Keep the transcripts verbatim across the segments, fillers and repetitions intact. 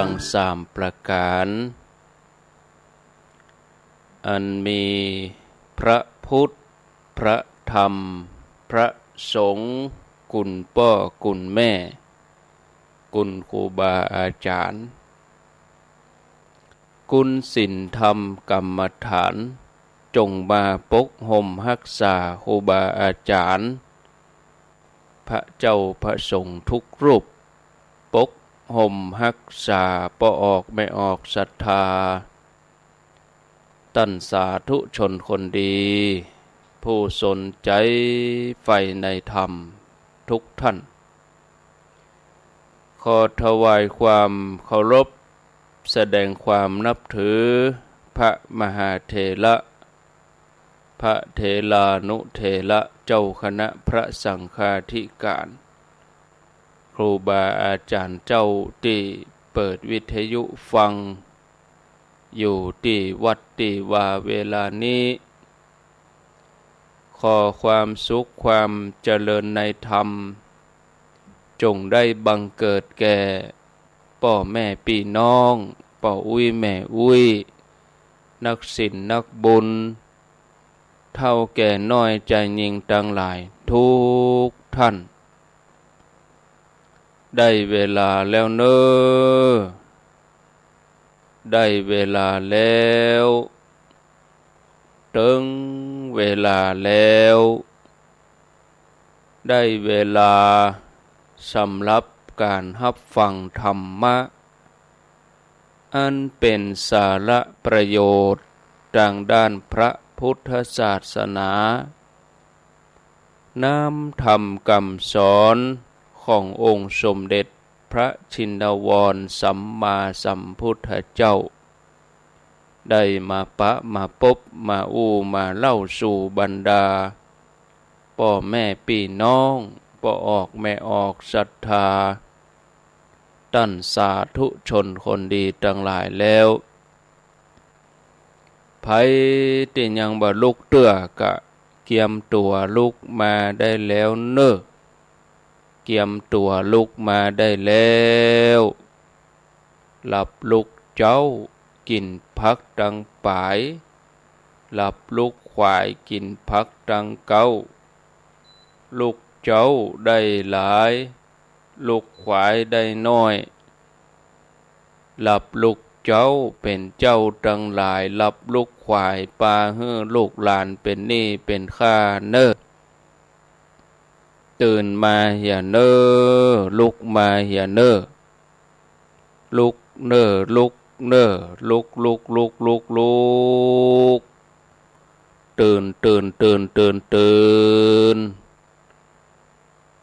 งสามประก๋าน อันมีพระพุทธ พระธรรม พระสงฆ์ คุณป้อคุณแม่ คุณครูบาอาจ๋ารย์ คุณศีลธรรมกรรมฐาน จงมาปกห่มฮักษาครูบาอาจ๋ารย์ พระเจ้าพระสงฆ์ทุกรูป ปกห่มฮักษาป้อออกแม่ออกศรัทธา ต้านสาธุชนคนดี ผู้สนใจ๋ใฝ่ในธรรมทุกท่าน ขอถวายความเคารพ แสดงความนับถือ พระมหาเถระ พระเถรานุเถระ เจ้าคณะพระสังฆาธิการ ครูบาอาจ๋ารย์เจ้าตี้เปิดวิทยุฟัง อยู่ตี้วัดตี้วาเวลานี้ ขอความสุขความเจริญในธรรม จงได้บังเกิดแก่ป้อแม่ปี้น้อง ป้ออุ๊ยแม่อุ๊ย นักศีลนักบุญ เฒ่าแก่น้อยจายญิงตังหลายทุกท่าน ได้เวลาแล้วเน่อ ได้เวลาแล้ว เถิงเวลาแล้ว ได้เวลาสำหรับก๋านฮับฟังธรรมะ อันเป๋นสาระประโยชน์ตางด้านพระพุทธศาสนา น้ำธรรมกำสอนขององค์สมเด็จพระชินวรสัมมาสัมพุทธเจ้า ได้มาปะมาปบมาอู้มาเล่าสู่บรรดาป้อแม่ปี้น้อง ป้อออกแม่ออกศรัทธา ต้านสาธุชนคนดีตังหลายแล้ว ใผตี้ยังบ่ลุกเตื้อก็เกียมตั๋วลุกมาได้แล้วเน่อ เกียมตั๋วลุกมาได้แล้ว หลับลุกเจ๊ากิ๋นผักตังป๋าย หลับลุกขวายกิ๋นผักตังเก๊า ลุกเจ๊าได้หลาย ลุกขวายได้น้อย หลับลุกเจ๊าเป๋นเจ้าตังหลาย หลับลุกขวายปาหื้อลูกหลานเป๋นหนี้เป๋นข้าเน่อ ตื่นมาเหียเน่อ ลุกมาเหียเน่อ ลุกเน่อ ลุกเน่อ ลุก ลุก ลุก ลุก ลุก ตื่น ตื่น ตื่น ตื่น ตื่น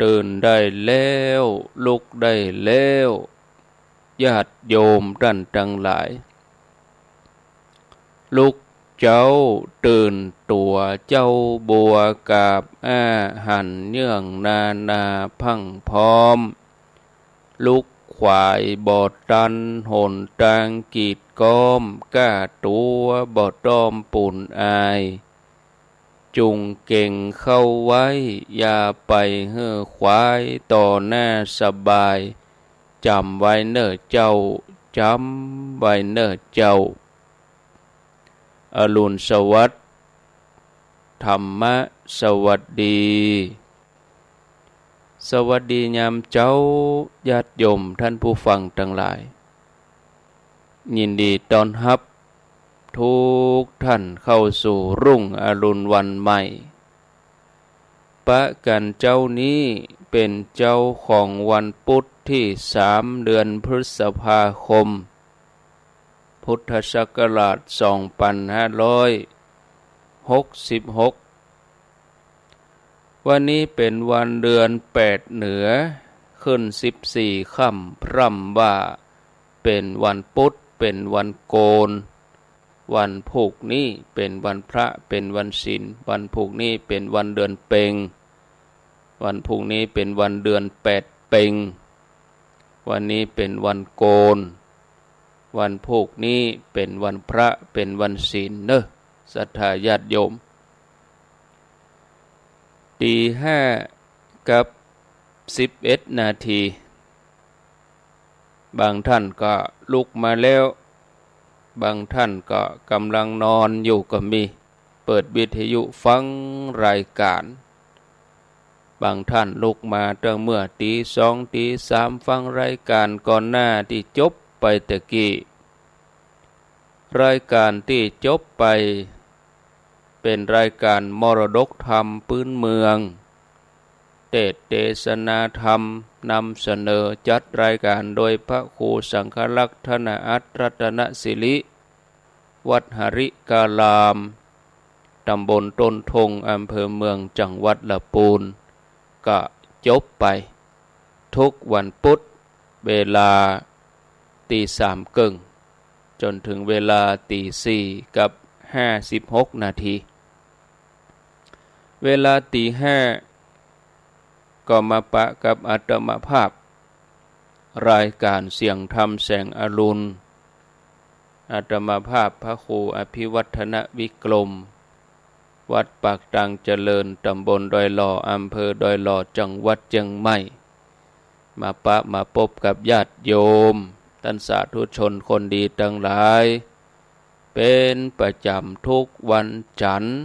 ตื่นได้แล้ว ลุกได้แล้ว ญาติโยมต้านตังหลาย ลุกเจ๊าตื่นตั๋ว เจ๊าบัวกาบอ้า หันเยื่องนานาพรั่งพร้อม ลุกขวายบ่ตัน หนตางกีดก๊อม ก้าตั๋วบ่ต้อมปูนอาย จุ่งเก๋งเข้าไว้ อย่าไปหื้อขวาย ต่อหน้าสบาย จ๋ำไว้เน่อเจ้า จ๋ำไว้เน่อเจ้า อรุณสวัสดิ์ ธรรมะสวัสดี สวัสดียามเจ๊า ญาติโยมต้านผู้ฟังตังหลาย ยินดีต้อนฮับทุกท่านเข้าสู่รุ่งอรุณวันใหม่ ปะกั๋นเจ๊านี้เป๋นเจ๊าของวันปุ๊ดตี้สาม เดือนพฤษภาคม พุทธศักราชสองปันห้าร้อยหกสิบหก วันนี้เป๋นวันเดือนแปดเหนือ ขึ้นสิบสี่ค่ำ พร่ำว่าเป๋นวันปุ๊ด เป๋นวันโกน วันพูกนี้เป๋นวันพระ เป๋นวันศีล วันพูกนี้เป๋นวันเดือนเป็ง วันพูกนี้เป๋นวันเดือนแปดเป็ง วันนี้เป๋นวันโกน วันพูกนี้เป๋นวันพระ เป๋นวันศีลเน่อ ศรัทธาญาติโยม ตีห้ากับสิบเอ็ดนาที บางท่านก็ลุกมาแล้ว บางท่านก็กำลังนอนอยู่ก็มี เปิดวิทยุฟังรายการ บางท่านลุกมาตั้งเมื่อตีสองตีสาม ฟังรายการก่อนหน้าตี้จบไปตะกี้ รายการตี้จบไป เป๋นรายการมรดกธรรมปื้นเมือง เตสน์เตสนาธรรม นำเสนอจัดรายการโดยพระครูสังฆรักษ์ ธนอัตถรัตนสิริ วัดหริการาม ตำบลต้นทง อำเภอเมือง จังหวัดละปูน ก็จบไป ทุกวันปุธ เวลาตีสามเกิ่ง จ๋นเถิงเวลาตีสี่กับห้าสิบหกนาที เวลาตีห้า ก็มาปะกับอาตมาภาพ รายการเสียงธรรมแสงอรุณ อาตมาภาพพระครูอภิวัฒนวิกรม วัดปากตางเจริญ ตำบลดอยหล่อ อำเภอดอยหล่อ จังหวัดเจียงใหม่ มาปะมาปบกับญาติโยม ต้านสาธุชนคนดีตังหลาย เป๋นประจ๋ำทุกวันจันทร์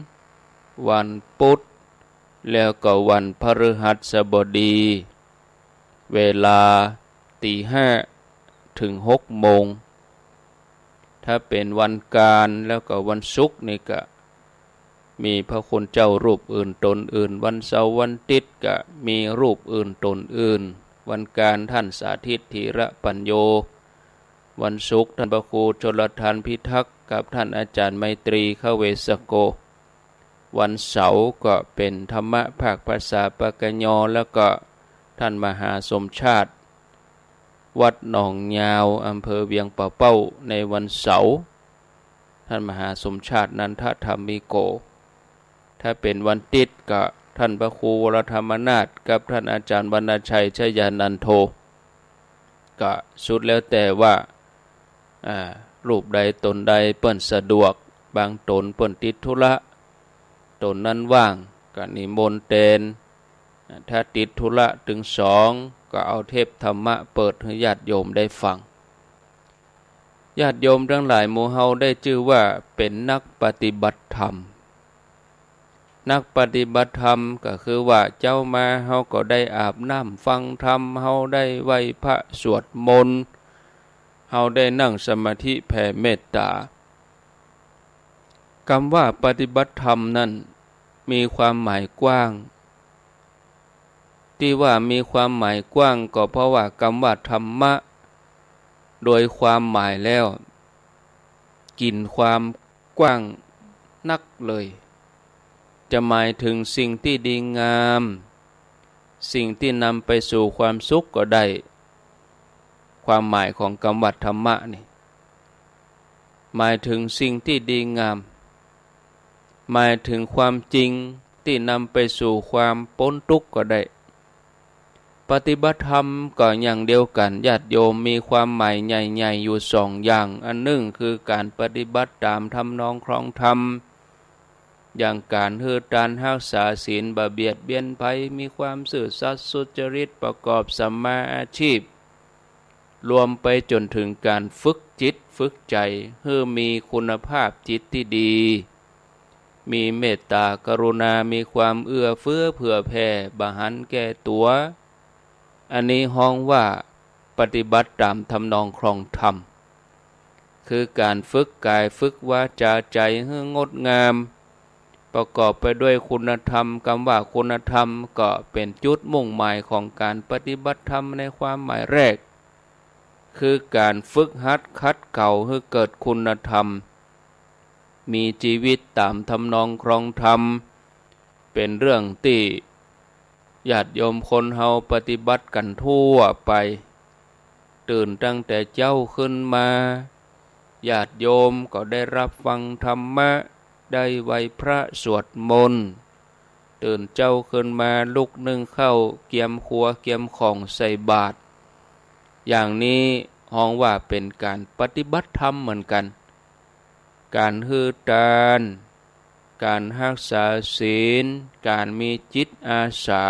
วันปุธ แล้วก็วันพฤหัสบดี เวลาตีห้าเถิงหกโมง ถ้าเป๋นวันกาลแล้วก็วันศุกร์นี่ก็ มีพระคุณเจ้ารูปอื่นต๋นอื่น วันเสาร์วันอาทิตย์ก็มีรูปอื่นต๋นอื่น วันกาลท่านสาธิต ธีระปัญโญ วันศุกร์ท่านพระครูชลทานพิทักษ์กับท่านอาจ๋ารย์ไมตรี ขเวสโก วันเสาร์ก็เป๋นธรรมะภาคภาษาปากยอ แล้วก็ท่านมหาสมชาติ วัดหนองยาว อำเภอเวียงป่าเป้า ในวันเสาร์ ท่านมหาสมชาติ นันทธรรมิโก ถ้าเป๋นวันอาทิตย์ก็ท่านพระครูวรธรรมนาถกับท่านอาจ๋ารย์วรรณชัย ชยานันโท ก็สุดแล้วแต่ว่า อ่า รูปใดต๋นใดเปิ้นสะดวก บางต๋นเปิ้นติดธุระ ต๋นนั้นว่างก็นิมนต์แตน ถ้าติดธุระตึงสอง ก็เอาเทปธรรมะเปิดหื้อญาติโยมได้ฟัง ญาติโยมตังหลาย หมู่เฮาได้จื้อว่าเป๋นนักปฏิบัติธรรม นักปฏิบัติธรรมก็คือว่าเจ๊ามาเฮาก็ได้อาบน้ำฟังธรรม เฮาได้ไหว้พระสวดมนต์ เฮาได้นั่งสมาธิแผ่เมตต๋า กำว่าปฏิบัติธรรมนั้นมีความหมายกว้าง ตี้ว่ามีความหมายกว้างก็เพราะว่ากำว่าธรรมะ โดยความหมายแล้ว กิ๋นความกว้างนักเลย จะหมายเถิงสิ่งตี้ดีงาม สิ่งตี้นำไปสู่ความสุขก็ได้ ความหมายของกำว่าธรรมะนี่ หมายเถิงสิ่งตี้ดีงาม หมายเถิงความจริงตี้นำไปสู่ความป๊นตุ๊กข์ก็ได้ ปฏิบัติธรรมก็อย่างเดียวกั๋น ญาติโยม มีความหมายใหญ่ๆ อยู่สองอย่าง อันนึ่งคือก๋านปฏิบัติต๋ามทำนองครองธรรม อย่างก๋านหื้อตาน ฮักษาศีล บ่เบียดเบียนใผ มีความซื่อสัตย์สุจริต ประกอบสัมมาอาชีพ รวมไปจ๋นเถิงก๋านฝึกจิตฝึกใจ๋หื้อมีคุณภาพจิตตี้ดี มีเมตต๋ากรุณา มีความเอื้อเฟื้อเผื่อแผ่ บ่หันแก่ตั๋ว อันนี้ฮ้องว่าปฏิบัติต๋ามทำนองครองธรรม คือก๋านฝึกก๋ายฝึกวาจ๋าใจ๋หื้องดงาม ประกอบไปด้วยคุณธรรม กำว่าคุณธรรมก็เป๋นจุดมุ่งหมายของก๋านปฏิบัติธรรมในความหมายแรก คือก๋านฝึกหัดขัดเกลาหื้อเกิดคุณธรรม มีจีวิตต๋ามทำนองครองธรรม เป๋นเรื่องตี้ญาติโยมคนเฮาปฏิบัติกั๋นทั่วไป ตื่นตั้งแต่เจ๊าขึ้นมา ญาติโยมก็ได้รับฟังธรรมะ ได้ไหว้พระสวดมนต์ ตื่นเจ๊าขึ้นมาลุกนึ่งข้าว เกียมครัวเกียมของใส่บาตร อย่างนี้ฮ้องว่าเป๋นก๋านปฏิบัติธรรมเหมือนกั๋น ก๋านหื้อตาน ก๋านฮักษาศีล ก๋านมีจิตอาสา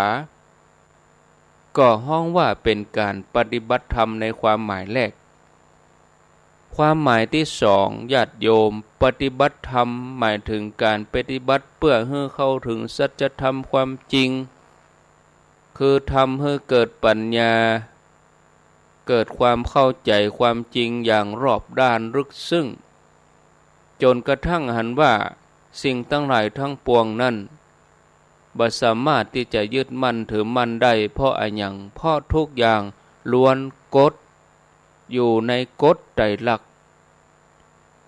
ก็ฮ้องว่าเป๋นก๋านปฏิบัติธรรมในความหมายแรก ความหมายตี้สอง ญาติโยม ปฏิบัติธรรมหมายเถิงก๋านปฏิบัติเปื้อหื้อเข้าเถิงสัจธรรมความจริง คือทำหื้อเกิดปัญญา เกิดความเข้าใจ๋ความจริงอย่างรอบด้านลึกซึ้ง จ๋นกระทั่งหันว่าสิ่งตังหลายตังปวงนั้น บ่สามารถตี้จะยึดมั่นถือมั่นได้ เพราะอะหยัง เพราะทุกอย่างล้วนกฎ อยู่ในกฎไตรลักษณ์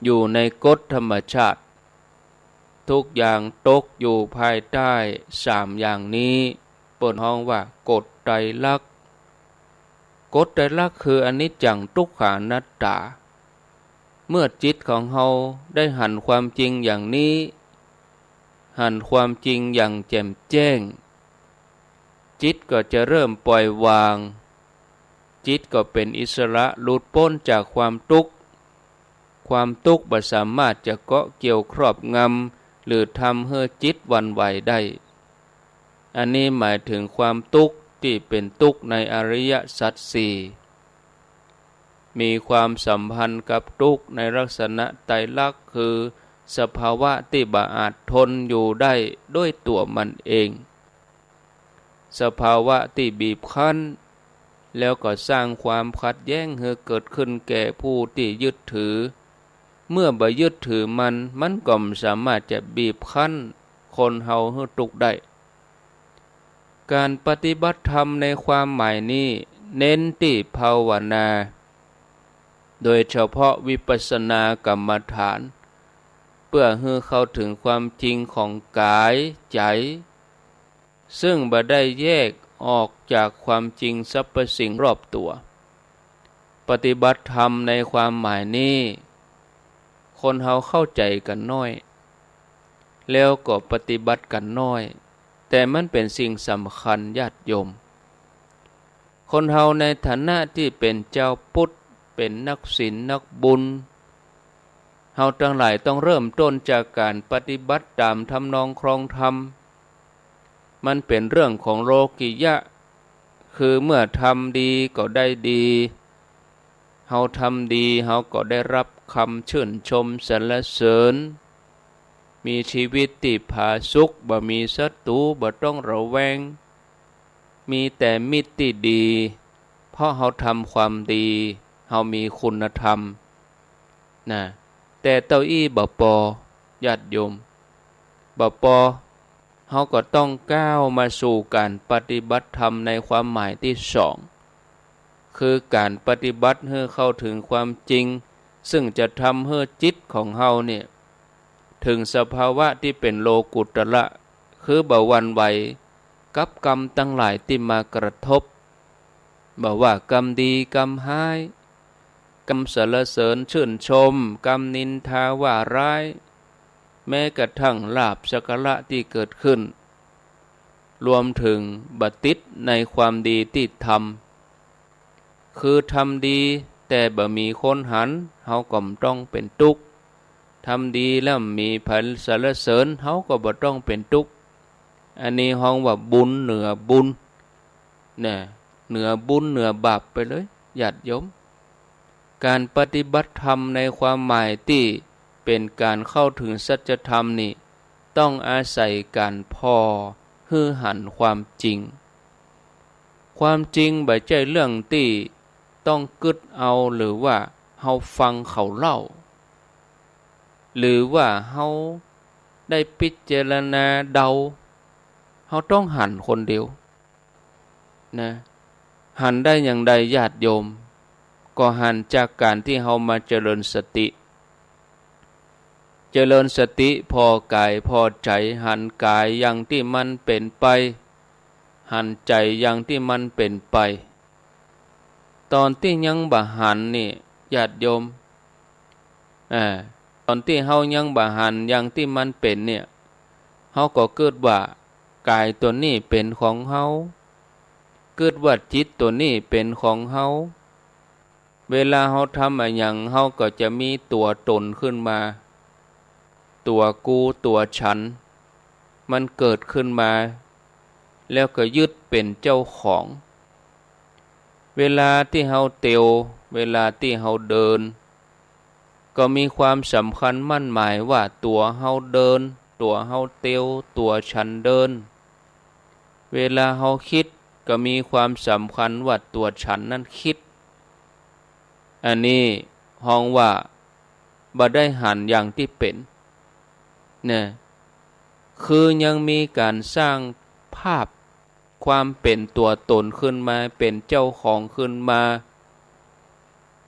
อยู่ในกฎธรรมชาติ ทุกอย่างตกอยู่ภายใต้สามอย่างนี้ เปิ้นฮ้องว่ากฎไตรลักษณ์ กฎไตรลักษณ์คืออนิจจัง ทุกขัง อนัตตา เมื่อจิตของเฮาได้หันความจริงอย่างนี้ หันความจริงอย่างแจ่มแจ้ง จิตก็จะเริ่มปล่อยวาง จิตก็เป๋นอิสระหลุดป๊นจากความตุ๊กข์ ความตุ๊กข์บ่สามารถจะเกาะเกี่ยวครอบงำ หรือทำหื้อจิตหวั่นไหวได้ อันนี้หมายเถิงความตุ๊กข์ตี้เป๋นตุ๊กข์ในอริยสัจสี่ มีความสัมพันธ์กับตุ๊กข์ในลักษณะไตรลักษณ์ คือสภาวะตี้บ่อาจทนอยู่ได้ด้วยตั๋วมันเอง สภาวะตี้บีบคั้น แล้วก็สร้างความขัดแย้งหื้อเกิดขึ้นแก่ผู้ตี้ยึดถือ เมื่อบ่ยึดถือมัน มันก็บ่สามารถจะบีบคั้นคนเฮาหื้อตุ๊กข์ได้ ก๋านปฏิบัติธรรมในความหมายนี้ เน้นตี้ภาวนา โดยเฉพาะวิปัสสนากรรมฐาน เปื้อหื้อเข้าเถิงความจริงของก๋ายใจ๋ ซึ่งบ่ได้แยกออกจากความจริงสรรพสิ่งรอบตั๋ว ปฏิบัติธรรมในความหมายนี้ คนเฮาเข้าใจ๋กั๋นน้อย แล้วก็ปฏิบัติกั๋นน้อย แต่มันเป๋นสิ่งสำคัญ ญาติโยม คนเฮาในฐานะตี้เป๋นจาวพุทธ เป๋นนักศีลนักบุญ เฮาตังหลายต้องเริ่มต้นจากก๋านปฏิบัติต๋ามทำนองครองธรรม มันเป๋นเรื่องของโลกิยะ คือเมื่อทำดีก็ได้ดี เฮาทำดี เฮาก็ได้ฮับกำจื้นจมสรรเสริญ มีจีวิตตี้ผาสุก บ่มีศัตรู๋ บ่ต้องระแวง มีแต่มิตรตี้ดี เพราะเฮาทำความดี เฮามีคุณธรรม นะ แต่เต้าอี้บ่ปอ ญาติโยม บ่ปอ เฮาก็ต้องก้าวมาสู่ก๋านปฏิบัติธรรมในความหมายตี้สอง คือก๋านปฏิบัติหื้อเข้าเถิงความจริง ซึ่งจะทำหื้อจิตของเฮาเนี่ย เถิงสภาวะตี้เป๋นโลกุตตระ คือบ่หวั่นไหวกับกรรมตังหลายตี้มากระทบ บ่ว่ากรรมดีกรรมฮ้าย กรรมสรรเสริญจื้นจม กรรมนินทาว่าร้าย แม้กระทั่งลาภสักการะตี้เกิดขึ้น รวมเถิงบ่ติดในความดีตี้ทำ คือทำดีแต่บ่มีคนหัน เฮาก็บ่ต้องเป๋นตุ๊กข์ ทำดีแล้วมีใผสรรเสริญ เฮาก็บ่ต้องเป๋นตุ๊กข์ อันนี้ฮ้องว่าบุญเหนือบุญ นะ เหนือบุญเหนือบาปไปเลย ญาติโยม ก๋านปฏิบัติธรรมในความหมายตี้เป๋นก๋านเข้าเถิงสัจธรรมนี่ ต้องอาศัยก๋านผ่อหื้อหันความจริง ความจริงบ่ใจ้เรื่องตี้ต้องกึ๊ดเอา หรือว่าเฮาฟังเขาเล่า หรือว่าเฮาได้พิจารณาเดา เฮาต้องหันคนเดียว นะ หันได้อย่างใดญาติโยม ก็หันจากก๋านตี้เฮามาเจริญสติ เจริญสติผ่อกายผ่อใจ๋ หันกายอย่างตี้มันเป๋นไป หันใจ๋อย่างตี้มันเป๋นไป ต๋อนตี้ยังบ่หันนี่ ญาติโยม อ่า ต๋อนตี้เฮายังบ่หันอย่างตี้มันเป๋นเนี่ย เฮาก็กึ๊ดว่ากายตั๋วนี้เป๋นของเฮา กึ๊ดว่าจิตตั๋วนี้เป๋นของเฮา เวลาเฮาทำอะหยัง เฮาก็จะมีตั๋วต๋นขึ้นมา ตั๋วกู ตั๋วฉัน มันเกิดขึ้นมา แล้วก็ยึดเป๋นเจ้าของ เวลาตี้เฮาเตียว เวลาตี้เฮาเดิน ก็มีความสำคัญหมั้นหมายว่าตั๋วเฮาเดิน ตั๋วเฮาเตียว ตั๋วฉันเดิน เวลาเฮากึ๊ดก็มีความสำคัญว่าตั๋วฉันนั้นกึ๊ด อันนี้ฮ้องว่าบ่ได้หันอย่างตี้เป๋น เนี่ย คือยังมีก๋านสร้างภาพความเป๋นตั๋วต๋นขึ้นมา เป๋นเจ้าของขึ้นมา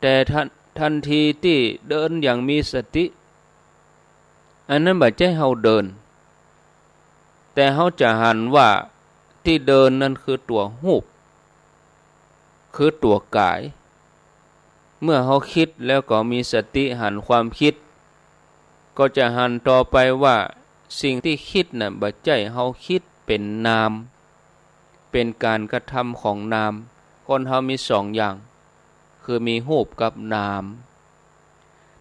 แต่ทัน ทันทีตี้เดินอย่างมีสติ อันนั้นบ่ใจ้เฮาเดิน แต่เฮาจะหันว่าตี้เดินนั้นคือตั๋วฮูป คือตั๋วก๋าย เมื่อเฮากึ๊ดแล้วก็มีสติหันความกึ๊ด ก็จะหันต่อไปว่าสิ่งตี้กึ๊ดน่ะบ่ใจ้เฮากึ๊ด เป๋นนาม เป๋นก๋านกระทำของนาม คนเฮามีสองอย่าง คือมีฮูปกับนาม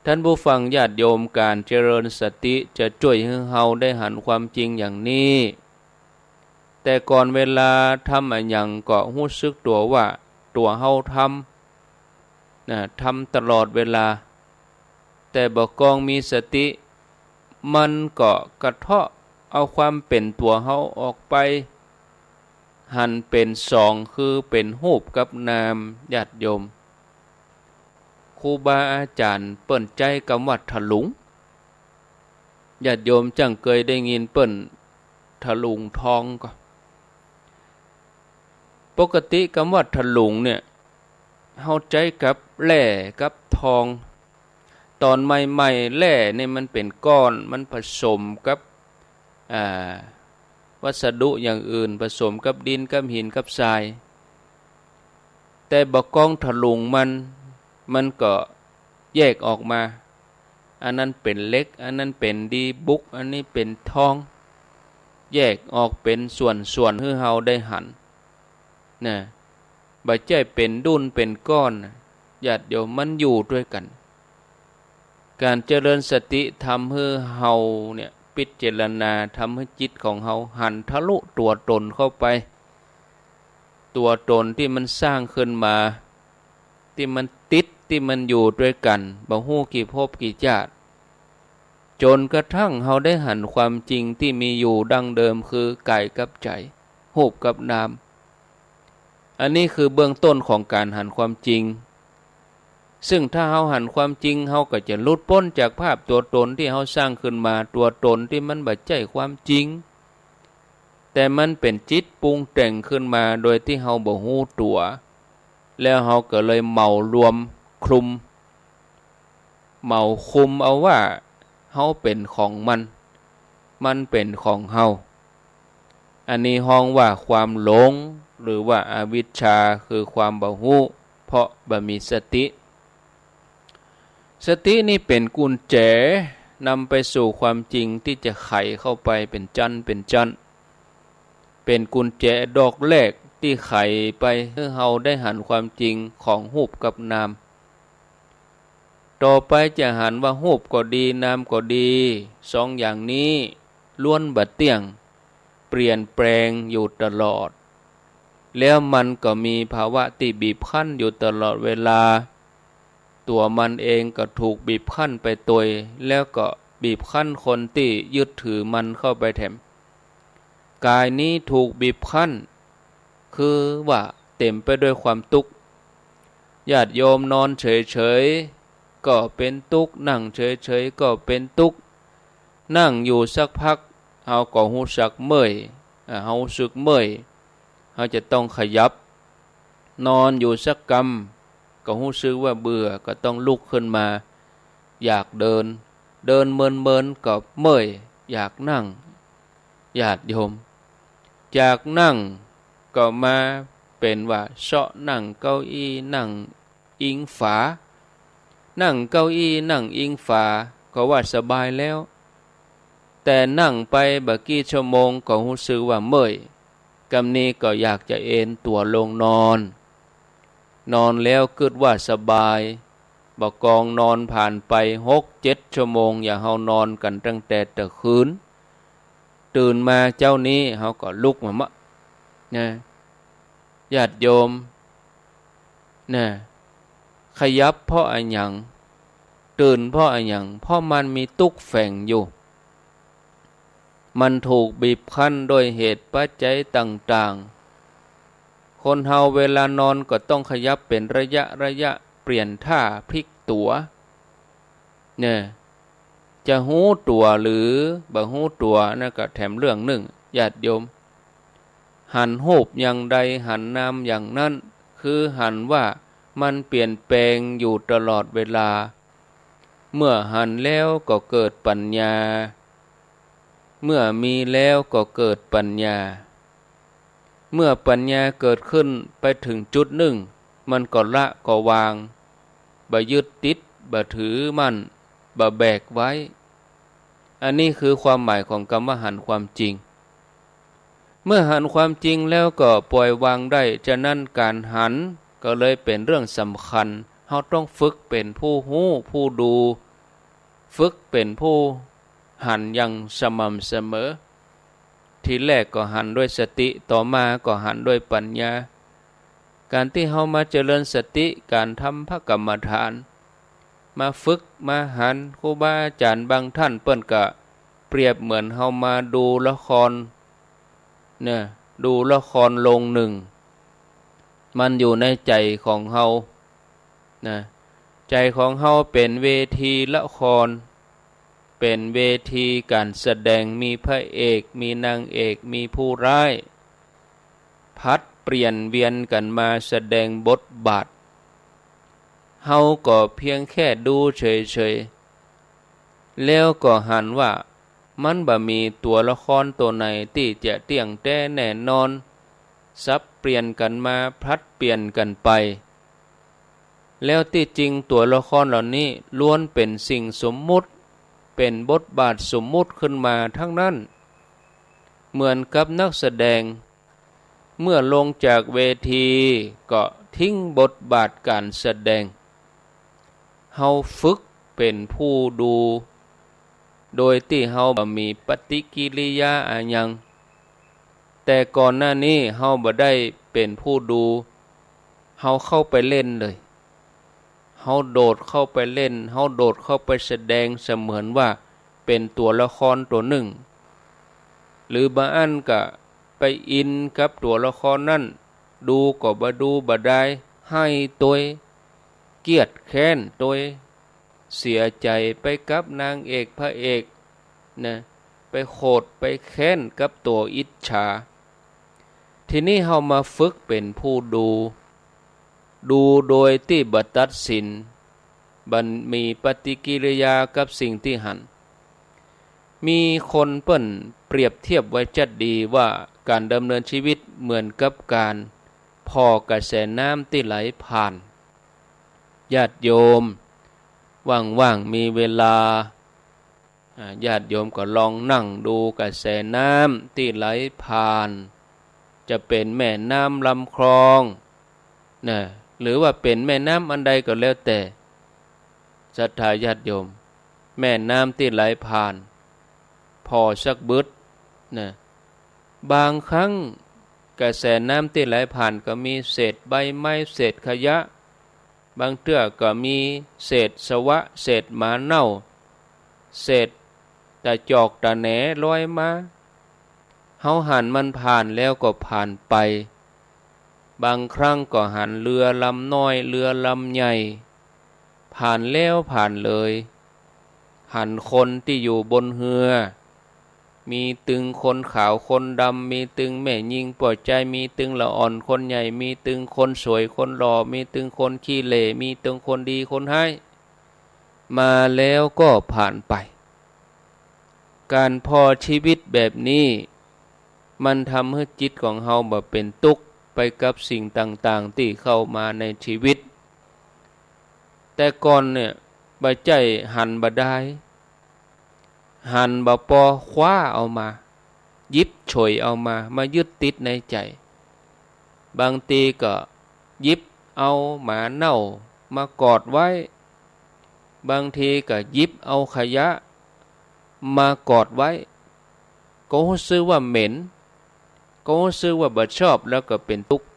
ท่านผู้ฟังญาติโยม ก๋านเจริญสติจะจ้วยหื้อเฮาได้หันความจริงอย่างนี้ แต่ก่อนเวลาทำอะหยังก็ฮู้สึกตั๋วว่าตั๋วเฮาทำ นะ ทำตลอดเวลา แต่บ่กองมีสติ มันก็กระเทาะเอาความเป๋นตั๋วเฮาออกไป หันเป๋นสอง คือเป๋นฮูปกับนาม ญาติโยม ครูบาอาจ๋ารย์เปิ้นใจ๊กำว่าถลุง ญาติโยมจั้งเกยได้ยินเปิ้นถลุงทองก่อ ปกติกำว่าถลุงเนี่ย เฮาใจ๊กับแร่กับทอง ต๋อนใหม่ๆ แร่นี่มันเป๋นก้อน มันผสมกับ อ่า วัสดุอย่างอื่น ผสมกับดินกับหินกับทราย แต่บ่กองถลุงมัน มันก็แยกออกมา อันนั้นเป๋นเหล็ก อันนั้นเป๋นดีบุก อันนี้เป๋นทอง แยกออกเป๋นส่วนๆ หื้อเฮาได้หัน นะ บ่ใจ้เป๋นดุ้นเป๋นก้อนนะ ญาติโยม มันอยู่ตวยกั๋น ก๋านเจริญสติทำหื้อเฮาเนี่ย พิจารณาทำหื้อจิตของเฮาหันทะลุตั๋วต๋นเข้าไป ตั๋วต๋นตี้มันสร้างขึ้นมา ตี้มันติด ตี้มันอยู่ตวยกั๋น บ่ฮู้กี่ภพกี่จาติ จ๋นกระทั่งเฮาได้หันความจริงตี้มีอยู่ดั้งเดิม คือกายกับใจ๋ ฮูปกับนาม อันนี้คือเบื้องต้นของก๋านหันความจริง ซึ่งถ้าเฮาหันความจริง เฮาก็จะหลุดป๊นจากภาพตั๋วต๋นตี้เฮาสร้างขึ้นมา ตั๋วต๋นตี้มันบ่ใจ้ความจริง แต่มันเป๋นจิตปรุงแต่งขึ้นมาโดยตี้เฮาบ่ฮู้ตั๋ว แล้วเฮาก็เลยเหมารวมคลุม เหมาคุมเอาว่าเฮาเป๋นของมัน มันเป๋นของเฮา อันนี้ฮ้องว่าความหลง หรือว่าอวิชชา คือความบ่ฮู้ เพราะบ่มีสติ สตินี่เป๋นกุญแจนำไปสู่ความจริงตี้จะไขเข้าไปเป๋นจั้นเป๋นจั้น เป๋นกุญแจดอกแรกตี้ไขไปหื้อเฮาได้หันความจริงของฮูปกับนาม ต่อไปจะหันว่าฮูปก็ดี นามก็ดี สองอย่างนี้ล้วนบ่เตี้ยง เปลี่ยนแปลงอยู่ตลอด แล้วมันก็มีภาวะตี้บีบคั้นอยู่ตลอดเวลา ตั๋วมันเองก็ถูกบีบคั้นไปตวย แล้วก็บีบคั้นคนตี้ยึดถือมันเข้าไปแถม ก๋ายนี้ถูกบีบคั้น คือว่าเต๋มไปด้วยความตุ๊กข์ ญาติโยมนอนเฉยๆ ก็เป๋นตุ๊กข์ นั่งเฉยๆ ก็เป๋นตุ๊กข์ นั่งอยู่สักพัก เฮาก็ฮู้สึกเมื่อย อ่า เฮาฮู้สึกเมื่อย เฮาจะต้องขยับ นอนอยู่สักกำ ก็ฮู้สึกว่าเบื่อ ก็ต้องลุกขึ้นมา อยากเดิน เดินเมินๆ ก็เมื่อย อยากนั่ง ญาติโยม จากนั่งก็มาเป๋นว่าเซาะนั่งเก้าอี้ นั่งอิงฝา นั่งเก้าอี้ นั่งอิงฝา ก็ว่าสบายแล้ว แต่นั่งไปบ่กี่ชั่วโมงก็ฮู้สึกว่าเมื่อย กำนี้ก็อยากจะเอนตั๋วลงนอน นอนแล้วกึ๊ดว่าสบาย บ่กองนอนผ่านไปหกเจ็ดชั่วโมง อย่างเฮานอนกั๋นตั้งแต่ตะคืน ตื่นมาเจ๊านี้เฮาก็ลุกมาเมาะ นะ ญาติโยม นะ ขยับเพราะอะหยัง ตื่นเพราะอะหยัง เพราะมันมีตุ๊กข์แฝงอยู่ มันถูกบีบคั้นด้วยเหตุปัจจัยต่างๆ คนเฮาเวลานอนก็ต้องขยับเป๋นระยะระยะ เปลี่ยนท่าพลิกตั๋ว เนี่ย จะฮู้ตั๋วหรือบ่ฮู้ตั๋วนั่นก็แถมเรื่องนึ่ง ญาติโยม หันฮูปอย่างใดหันนามอย่างนั้น คือหันว่ามันเปลี่ยนแปลงอยู่ตลอดเวลา เมื่อหันแล้วก็เกิดปัญญา เมื่อมีแล้วก็เกิดปัญญา เมื่อปัญญาเกิดขึ้นไปถึงจุดนึ่ง มันก็ละก็วาง บ่ยึดติด บ่ถือมั่น บ่แบกไว้ อันนี้คือความหมายของกำว่าหันความจริง เมื่อหันความจริงแล้วก็ปล่อยวางได้ ฉะนั้นก๋านหันก็เลยเป๋นเรื่องสำคัญ เฮาต้องฝึกเป๋นผู้ฮู้ผู้ดู ฝึกเป๋นผู้หันอย่างสม่ำเสมอ ทีแรกก็หันด้วยสติ ต่อมาก็หันด้วยปัญญา ก๋านตี้เฮามาเจริญสติ ก๋านทำพระกรรมฐาน มาฝึกมาหัน ครูบาอาจ๋ารย์บางท่านเปิ้นก็เปรียบเหมือนเฮามาดูละคร เนี่ย ดูละครโรงนึ่ง มันอยู่ในใจ๋ของเฮา นะ ใจ๋ของเฮาเป๋นเวทีละคร เป๋นเวทีก๋านแสดง มีพระเอก มีนางเอก มีผู้ร้าย ผลัดเปลี่ยนเวียนกั๋นมาแสดงบทบาท เฮาก็เพียงแค่ดูเฉยๆ แล้วก็หันว่ามันบ่มีตั๋วละครตั๋วไหนตี้จะเตี้ยงแต๊แน่นอน สับเปลี่ยนกั๋นมา ผลัดเปลี่ยนกั๋นไป แล้วตี้จริงตั๋วละครเหล่านี้ล้วนเป๋นสิ่งสมมุติ เป๋นบทบาทสมมุติขึ้นมาทั้งนั้น เหมือนกับนักแสดง เมื่อลงจากเวทีก็ทิ้งบทบาทก๋านแสดง เฮาฝึกเป๋นผู้ดู โดยตี้เฮาบ่มีปฏิกิริยาอะหยัง แต่ก่อนหน้านี้เฮาบ่ได้เป๋นผู้ดู เฮาเข้าไปเล่นเลย เฮาโดดเข้าไปเล่น เฮาโดดเข้าไปแสดงเสมือนว่าเป๋นตั๋วละครตั๋วนึ่ง หรือบางอันก็ไปอินกับตั๋วละครนั้น ดูก็บ่ดูบ่ดาย ไห้ตวย เกียดแค้นตวย เสียใจ๋ไปกับนางเอกพระเอก นะ ไปโขดไปแค้นกับตั๋วอิจฉา ทีนี้เฮามาฝึกเป๋นผู้ดู ดูโดยตี้บ่ตัดสิน บ่มีปฏิกิริยากับสิ่งตี้หัน มีคนเปิ้นเปรียบเทียบไว้จั๊ดดีว่าก๋านดำเนินชีวิตเหมือนกับก๋านผ่อกระแสน้ำตี้ไหลผ่าน ญาติโยม ว่างๆ มีเวลา อ่า ญาติโยมก็ลองนั่งดูกระแสน้ำตี้ไหลผ่าน จะเป๋นแม่น้ำลำคลอง นะ หรือว่าเป๋นแม่น้ำอันใดก็แล้วแต่ ศรัทธาญาติโยม แม่น้ำตี้ไหลผ่าน ผ่อสักบึด นะ บางครั้งกระแสน้ำตี้ไหลผ่านก็มีเศษใบไม้ เศษขยะ บางเตื้อก็มีเศษสวะ เศษหมาเน่า เศษตะจอกตะแหนลอยมา เฮาหันมันผ่านแล้วก็ผ่านไป บางครั้งก็หันเรือลำน้อย เรือลำใหญ่ ผ่านแล้วผ่านเลย หันคนตี้อยู่บนเฮือ มีตึงคนขาวคนดำ มีตึงแม่ญิงป้อจาย มีตึงละอ่อนคนใหญ่ มีตึงคนสวยคนหล่อ มีตึงคนขี้เหร่ มีตึงคนดีคนฮ้าย มาแล้วก็ผ่านไป ก๋านผ่อชีวิตแบบนี้ มันทำหื้อจิตของเฮาบ่เป๋นตุ๊กข์ไปกับสิ่งต่างๆ ตี้เข้ามาในชีวิต แต่ก่อนเนี่ย บ่ใจ้หันบ่ดาย หันบ่ปอ คว้าเอามา หยิบฉวยเอามา มายึดติดในใจ๋ บางทีก็หยิบเอาหมาเน่ามากอดไว้ บางทีก็หยิบเอาขยะมากอดไว้ ก็ฮู้สึกว่าเหม็น ก็ฮู้สึกว่าบ่ชอบ แล้วก็เป๋นตุ๊กข์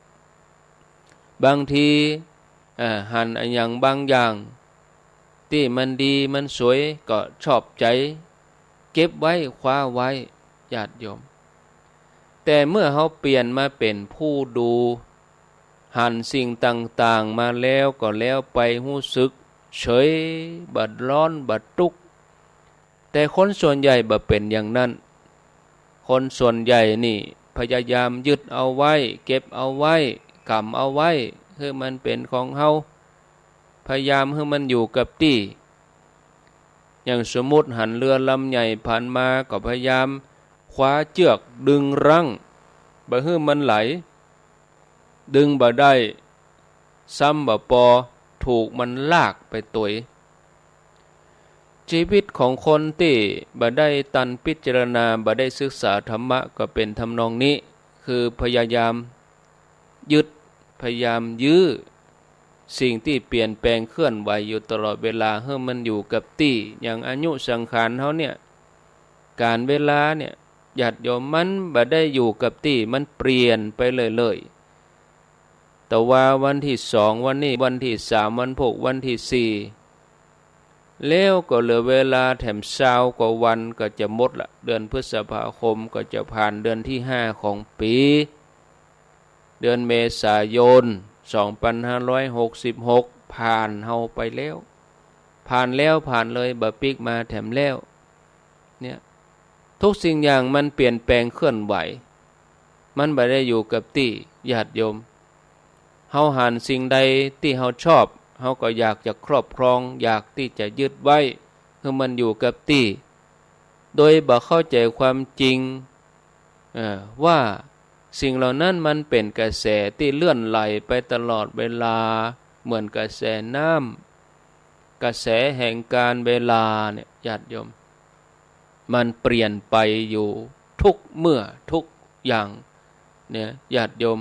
บางที อ่า หันอะหยังบางอย่างตี้มันดีมันสวยก็ชอบใจ๋ เก็บไว้คว้าไว้ ญาติโยม แต่เมื่อเฮาเปลี่ยนมาเป๋นผู้ดู หันสิ่งต่างๆ มาแล้วก็แล้วไป ฮู้สึกเฉย บ่ร้อน บ่ตุ๊กข์ แต่คนส่วนใหญ่บ่เป๋นอย่างนั้น คนส่วนใหญ่นี่พยายามยึดเอาไว้ เก็บเอาไว้ กำเอาไว้ หื้อมันเป๋นของเฮา พยายามหื้อมันอยู่กับตี้ อย่างสมมุติหันเรือลำใหญ่ผ่านมาก็พยายามคว้าเจือกดึงรั้ง บ่หื้อมันไหล ดึงบ่ได้ ซ้ำบ่ปอ ถูกมันลากไปตวย ชีวิตของคนตี้บ่ได้ตันพิจารณา บ่ได้ศึกษาธรรมะก็เป๋นทำนองนี้ คือพยายามยึด พยายามยื้อ สิ่งตี้เปลี่ยนแปลงเคลื่อนไหวอยู่ตลอดเวลา หื้อมันอยู่กับตี้ อย่างอายุสังขารเฮาเนี่ย ก๋าลเวลาเนี่ย ญาติโยม มันบ่ได้อยู่กับตี้ มันเปลี่ยนไปเรื่อยๆ แต่ว่าวันตี้สอง วันนี้วันตี้สาม วันพูกวันตี้สี่ แล้วก็เหลือเวลาแถมซาวกว่าวันก็จะหมดละ เดือนพฤษภาคมก็จะผ่านเดือนตี้ห้าของปี๋ เดือนเมษายน สองพันห้าร้อยหกสิบหก ผ่านเฮาไปแล้ว ผ่านแล้วผ่านเลย บ่ปิ๊กมาแถมแล้ว เนี่ย ทุกสิ่งอย่างมันเปลี่ยนแปลงเคลื่อนไหว มันบ่ได้อยู่กับตี้ ญาติโยม เฮาหันสิ่งใดตี้เฮาชอบ เฮาก็อยากจะครอบครอง อยากตี้จะยึดไว้ หื้อมันอยู่กับตี้ โดยบ่เข้าใจ๋ความจริง เอ่อ ว่าสิ่งเหล่านั้นมันเป๋นกระแสตี้เลื่อนไหลไปตลอดเวลา เหมือนกระแสน้ำ กระแสแห่งก๋าลเวลาเนี่ย ญาติโยม มันเปลี่ยนไปอยู่ทุกเมื่อทุกอย่าง เนี่ย ญาติโยม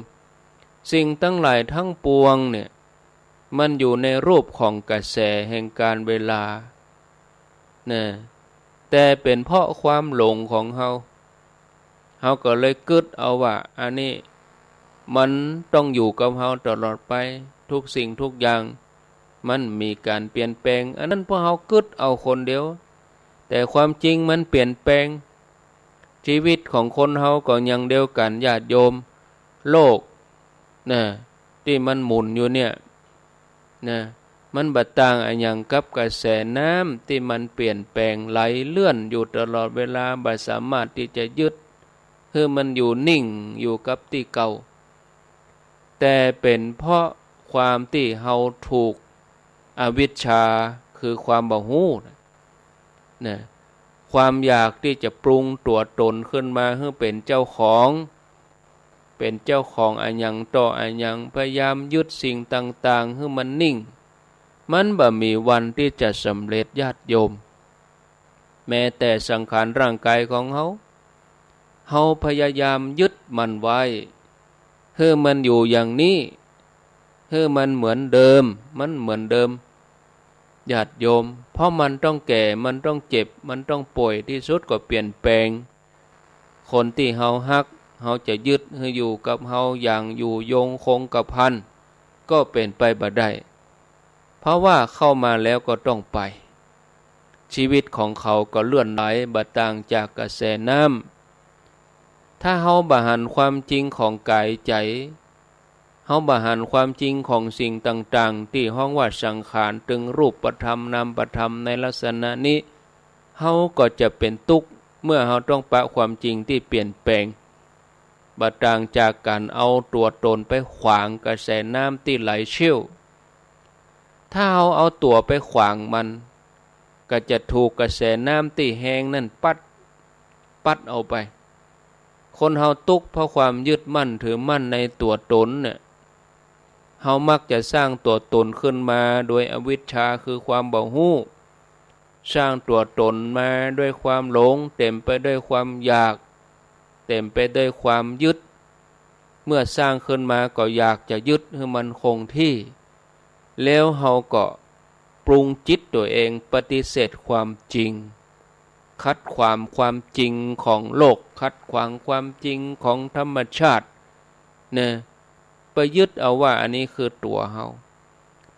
สิ่งตังหลายตังปวงเนี่ย มันอยู่ในรูปของกระแสแห่งก๋าลเวลา นะ แต่เป๋นเพราะความหลงของเฮา เฮาก็เลยกึ๊ดเอาว่า อันนี้มันต้องอยู่กับเฮาตลอดไป ทุกสิ่งทุกอย่าง มันมีก๋านเปลี่ยนแปลง อันนั้นเพราะเฮากึ๊ดเอาคนเดียว แต่ความจริงมันเปลี่ยนแปลง ชีวิตของคนเฮาก็อย่างเดียวกั๋น ญาติโยม โลก นะ ตี้มันหมุนอยู่เนี่ย นะ มันบ่ต่างอะหยังกับกระแสน้ำตี้มันเปลี่ยนแปลงไหลเลื่อนอยู่ตลอดเวลา บ่สามารถตี้จะยึด หื้อมันอยู่นิ่งอยู่กับตี้เก่า แต่เป๋นเพราะความตี้เฮาถูกอวิชชา คือความบ่ฮู้นะ นะ ความอยากตี้จะปรุงตั๋วตนขึ้นมาหื้อเป๋นเจ้าของ เป๋นเจ้าของอะหยังต่ออะหยัง พยายามยึดสิ่งต่างๆ หื้อมันนิ่ง มันบ่มีวันตี้จะสำเร็จ ญาติโยม แม้แต่สังขารร่างกายของเฮา เฮาพยายามยึดมันไว้ หื้อมันอยู่อย่างนี้ หื้อมันเหมือนเดิม มันเหมือนเดิม ญาติโยม เพราะมันต้องแก่ มันต้องเจ็บ มันต้องป่วย ตี้สุดก็เปลี่ยนแปลง คนตี้เฮาฮัก เฮาจะยึดหื้ออยู่กับเฮาอย่างอยู่ยงคงกระพัน ก็เป๋นไปบ่ได้ เพราะว่าเข้ามาแล้วก็ต้องไป ชีวิตของเขาก็เลื่อนไหล บ่ต่างจากกระแสน้ำ ถ้าเฮาบ่หันความจริงของก๋ายใจ๋ เฮาบ่หันความจริงของสิ่งต่างๆ ตี้ฮ้องว่าสังขาร ตึงรูปธรรมนามธรรมในลักษณะนี้ เฮาก็จะเป๋นตุ๊กข์ เมื่อเฮาต้องปะความจริงตี้เปลี่ยนแปลง บ่ต่างจากก๋านเอาตั๋วตนไปขวางกระแสน้ำตี้ไหลเชี่ยว ถ้าเฮาเอาตั๋วไปขวางมัน ก็จะถูกกระแสน้ำตี้แฮงนั้นปั๊ด ปั๊ดเอาไป คนเฮาตุ๊กข์เพราะความยึดมั่นถือมั่นในตั๋วตนเนี่ย เฮามักจะสร้างตั๋วตนขึ้นมาโดยอวิชชา คือความบ่ฮู้ สร้างตั๋วตนมาด้วยความหลง เต๋มไปด้วยความอยาก เต๋มไปด้วยความยึด เมื่อสร้างขึ้นมาก็อยากจะยึดหื้อมันคงตี้ แล้วเฮาก็ปรุงจิตตั๋วเองปฏิเสธความจริง ขัดขวางความจริงของโลก ขัดขวางความจริงของธรรมชาติ นะ ไปยึดเอาว่าอันนี้คือตั๋วเฮา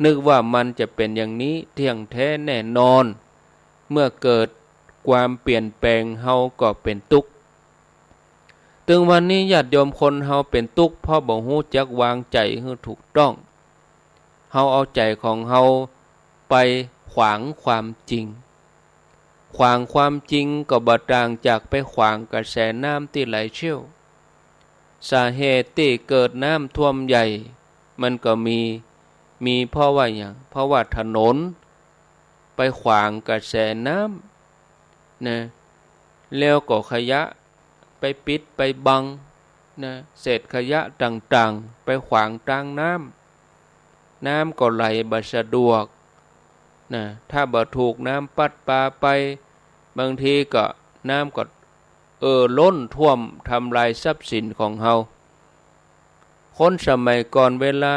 นึกว่ามันจะเป๋นอย่างนี้เตี้ยงแต๊แน่นอน เมื่อเกิดความเปลี่ยนแปลง เฮาก็เป๋นตุ๊กข์ ตึงวันนี้ญาติโยมคนเฮาเป๋นตุ๊กข์ เพราะบ่ฮู้จักวางใจ๋หื้อถูกต้อง เฮาเอาใจ๋ของเฮาไปขวางความจริง ขวางความจริงก็บ่ต่างจากไปขวางกระแสน้ำตี้ไหลเชี่ยว สาเหตุตี้เกิดน้ำท่วมใหญ่ มันก็มี มีเพราะว่าหยัง เพราะว่าถนนไปขวางกระแสน้ำนะ แล้วก็ขยะไปปิดไปบังนะ เศษขยะต่างๆ ไปขวางตางน้ำ น้ำก็ไหลบ่สะดวกนะ ถ้าบ่ถูกน้ำประปาไป บางทีก็น้ำก็เอ่อล้นท่วมทำลายทรัพย์สินของเฮา คนสมัยก่อนเวลา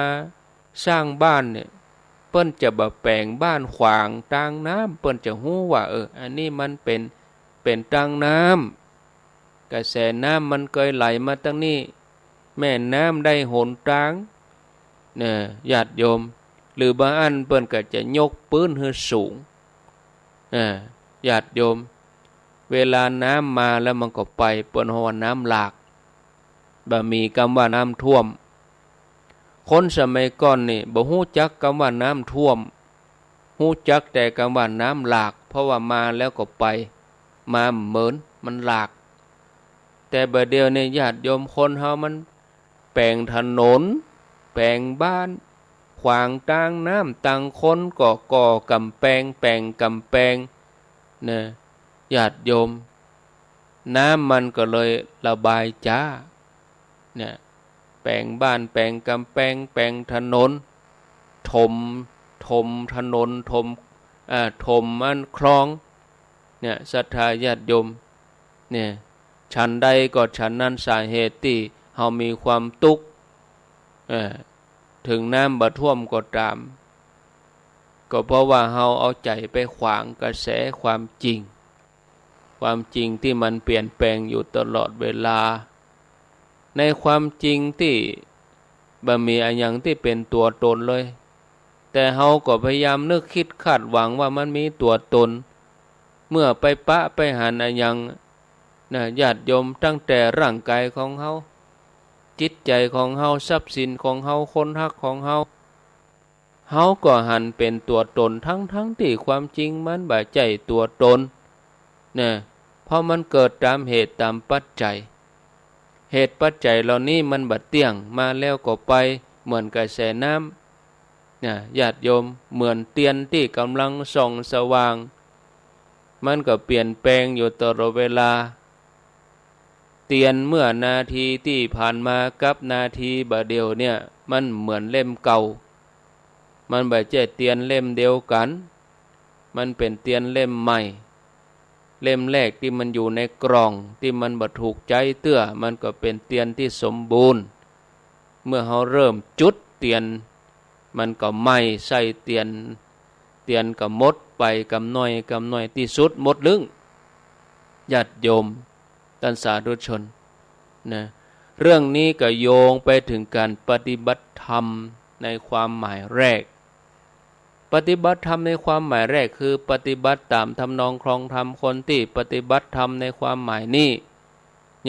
สร้างบ้านเนี่ย เปิ้นจะบ่แป๋งบ้านขวางตางน้ำ เปิ้นจะฮู้ว่า เออ อันนี้มันเป๋น เป๋นตางน้ำ กระแสน้ำมันเกยไหลมาตางนี้ แม่น้ำได้หนตาง เนี่ย ญาติโยม หรือบ่อั้นเปิ้นก็จะยกปื๊นหื้อสูง เนี่ย ญาติโยม เวลาน้ำมาแล้วมันก็ไป เปิ้นฮ้องว่าน้ำหลาก บ่มีกำว่าน้ำท่วม คนสมัยก่อนนี่บ่ฮู้จักกำว่าน้ำท่วม ฮู้จักแต่กำว่าน้ำหลาก เพราะว่ามาแล้วก็ไป มาเหมิน มันหลาก แต่บ่าเดี่ยวนี้ญาติโยมคนเฮามันแป๋งถนน แป๋งบ้าน ขวางตางน้ำ ตางคนก็ก่อก๋ำแปง แป๋งก๋ำแปง นะ ญาติโยม น้ำมันก็เลยระบายจ๊า เนี่ย แป๋งบ้าน แป๋งก๋ำแปง แป๋งถนน ถม ถมถนน ถม อ่า ถมอันคลอง เนี่ย ศรัทธาญาติโยม เนี่ย ฉันใดก็ฉันนั้น สาเหตุตี้เฮามีความตุ๊กข์ เอ่อ ถึงน้ำบ่ท่วมก็ต๋าม ก็เพราะว่าเฮาเอาใจ๋ไปขวางกระแสความจริง ความจริงตี้มันเปลี่ยนแปลงอยู่ตลอดเวลา ในความจริงตี้บ่มีอะหยังตี้เป๋นตั๋วต๋นเลย แต่เฮาก็พยายามนึกคิดคาดหวังว่ามันมีตั๋วต๋น เมื่อไปปะไปหันอะหยังนะ ญาติโยม ตั้งแต่ร่างกายของเฮา จิตใจ๋ของเฮา ทรัพย์สินของเฮา คนฮักของเฮา เฮาก็หันเป๋นตั๋วต๋น ทั้งๆ ตี้ความจริงมันบ่ใจ้ตั๋วต๋น นะ เพราะมันเกิดต๋ามเหตุต๋ามปัจจัย เหตุปัจจัยเหล่านี้มันบ่เตี้ยง มาแล้วก็ไป เหมือนกระแสน้ำ นะ ญาติโยม เหมือนเตียนตี้ก่ำลังส่องสว่าง มันก็เปลี่ยนแปลงอยู่ตลอดเวลา เตียนเมื่อนาทีตี้ผ่านมากับนาทีบ่าเดี่ยวเนี่ย มันเหมือนเล่มเก่า มันบ่ใจ้เตียนเล่มเดียวกั๋น มันเป๋นเตียนเล่มใหม่ เล่มแรกตี้มันอยู่ในกล่อง ตี้มันบ่ถูกใจ๊เตื้อ มันก็เป๋นเตียนตี้สมบูรณ์ เมื่อเฮาเริ่มจุดเตียน มันก็ไหม้ไส้เตียน เตียนก็หมดไปกำน้อยกำน้อย ตี้สุดหมดลึ้ง ญาติโยม ต้านสาธุชน นะ เรื่องนี้ก็โยงไปเถิงก๋านปฏิบัติธรรมในความหมายแรก ปฏิบัติธรรมในความหมายแรกคือปฏิบัติต๋ามทำนองครองธรรม คนตี้ปฏิบัติธรรมในความหมายนี้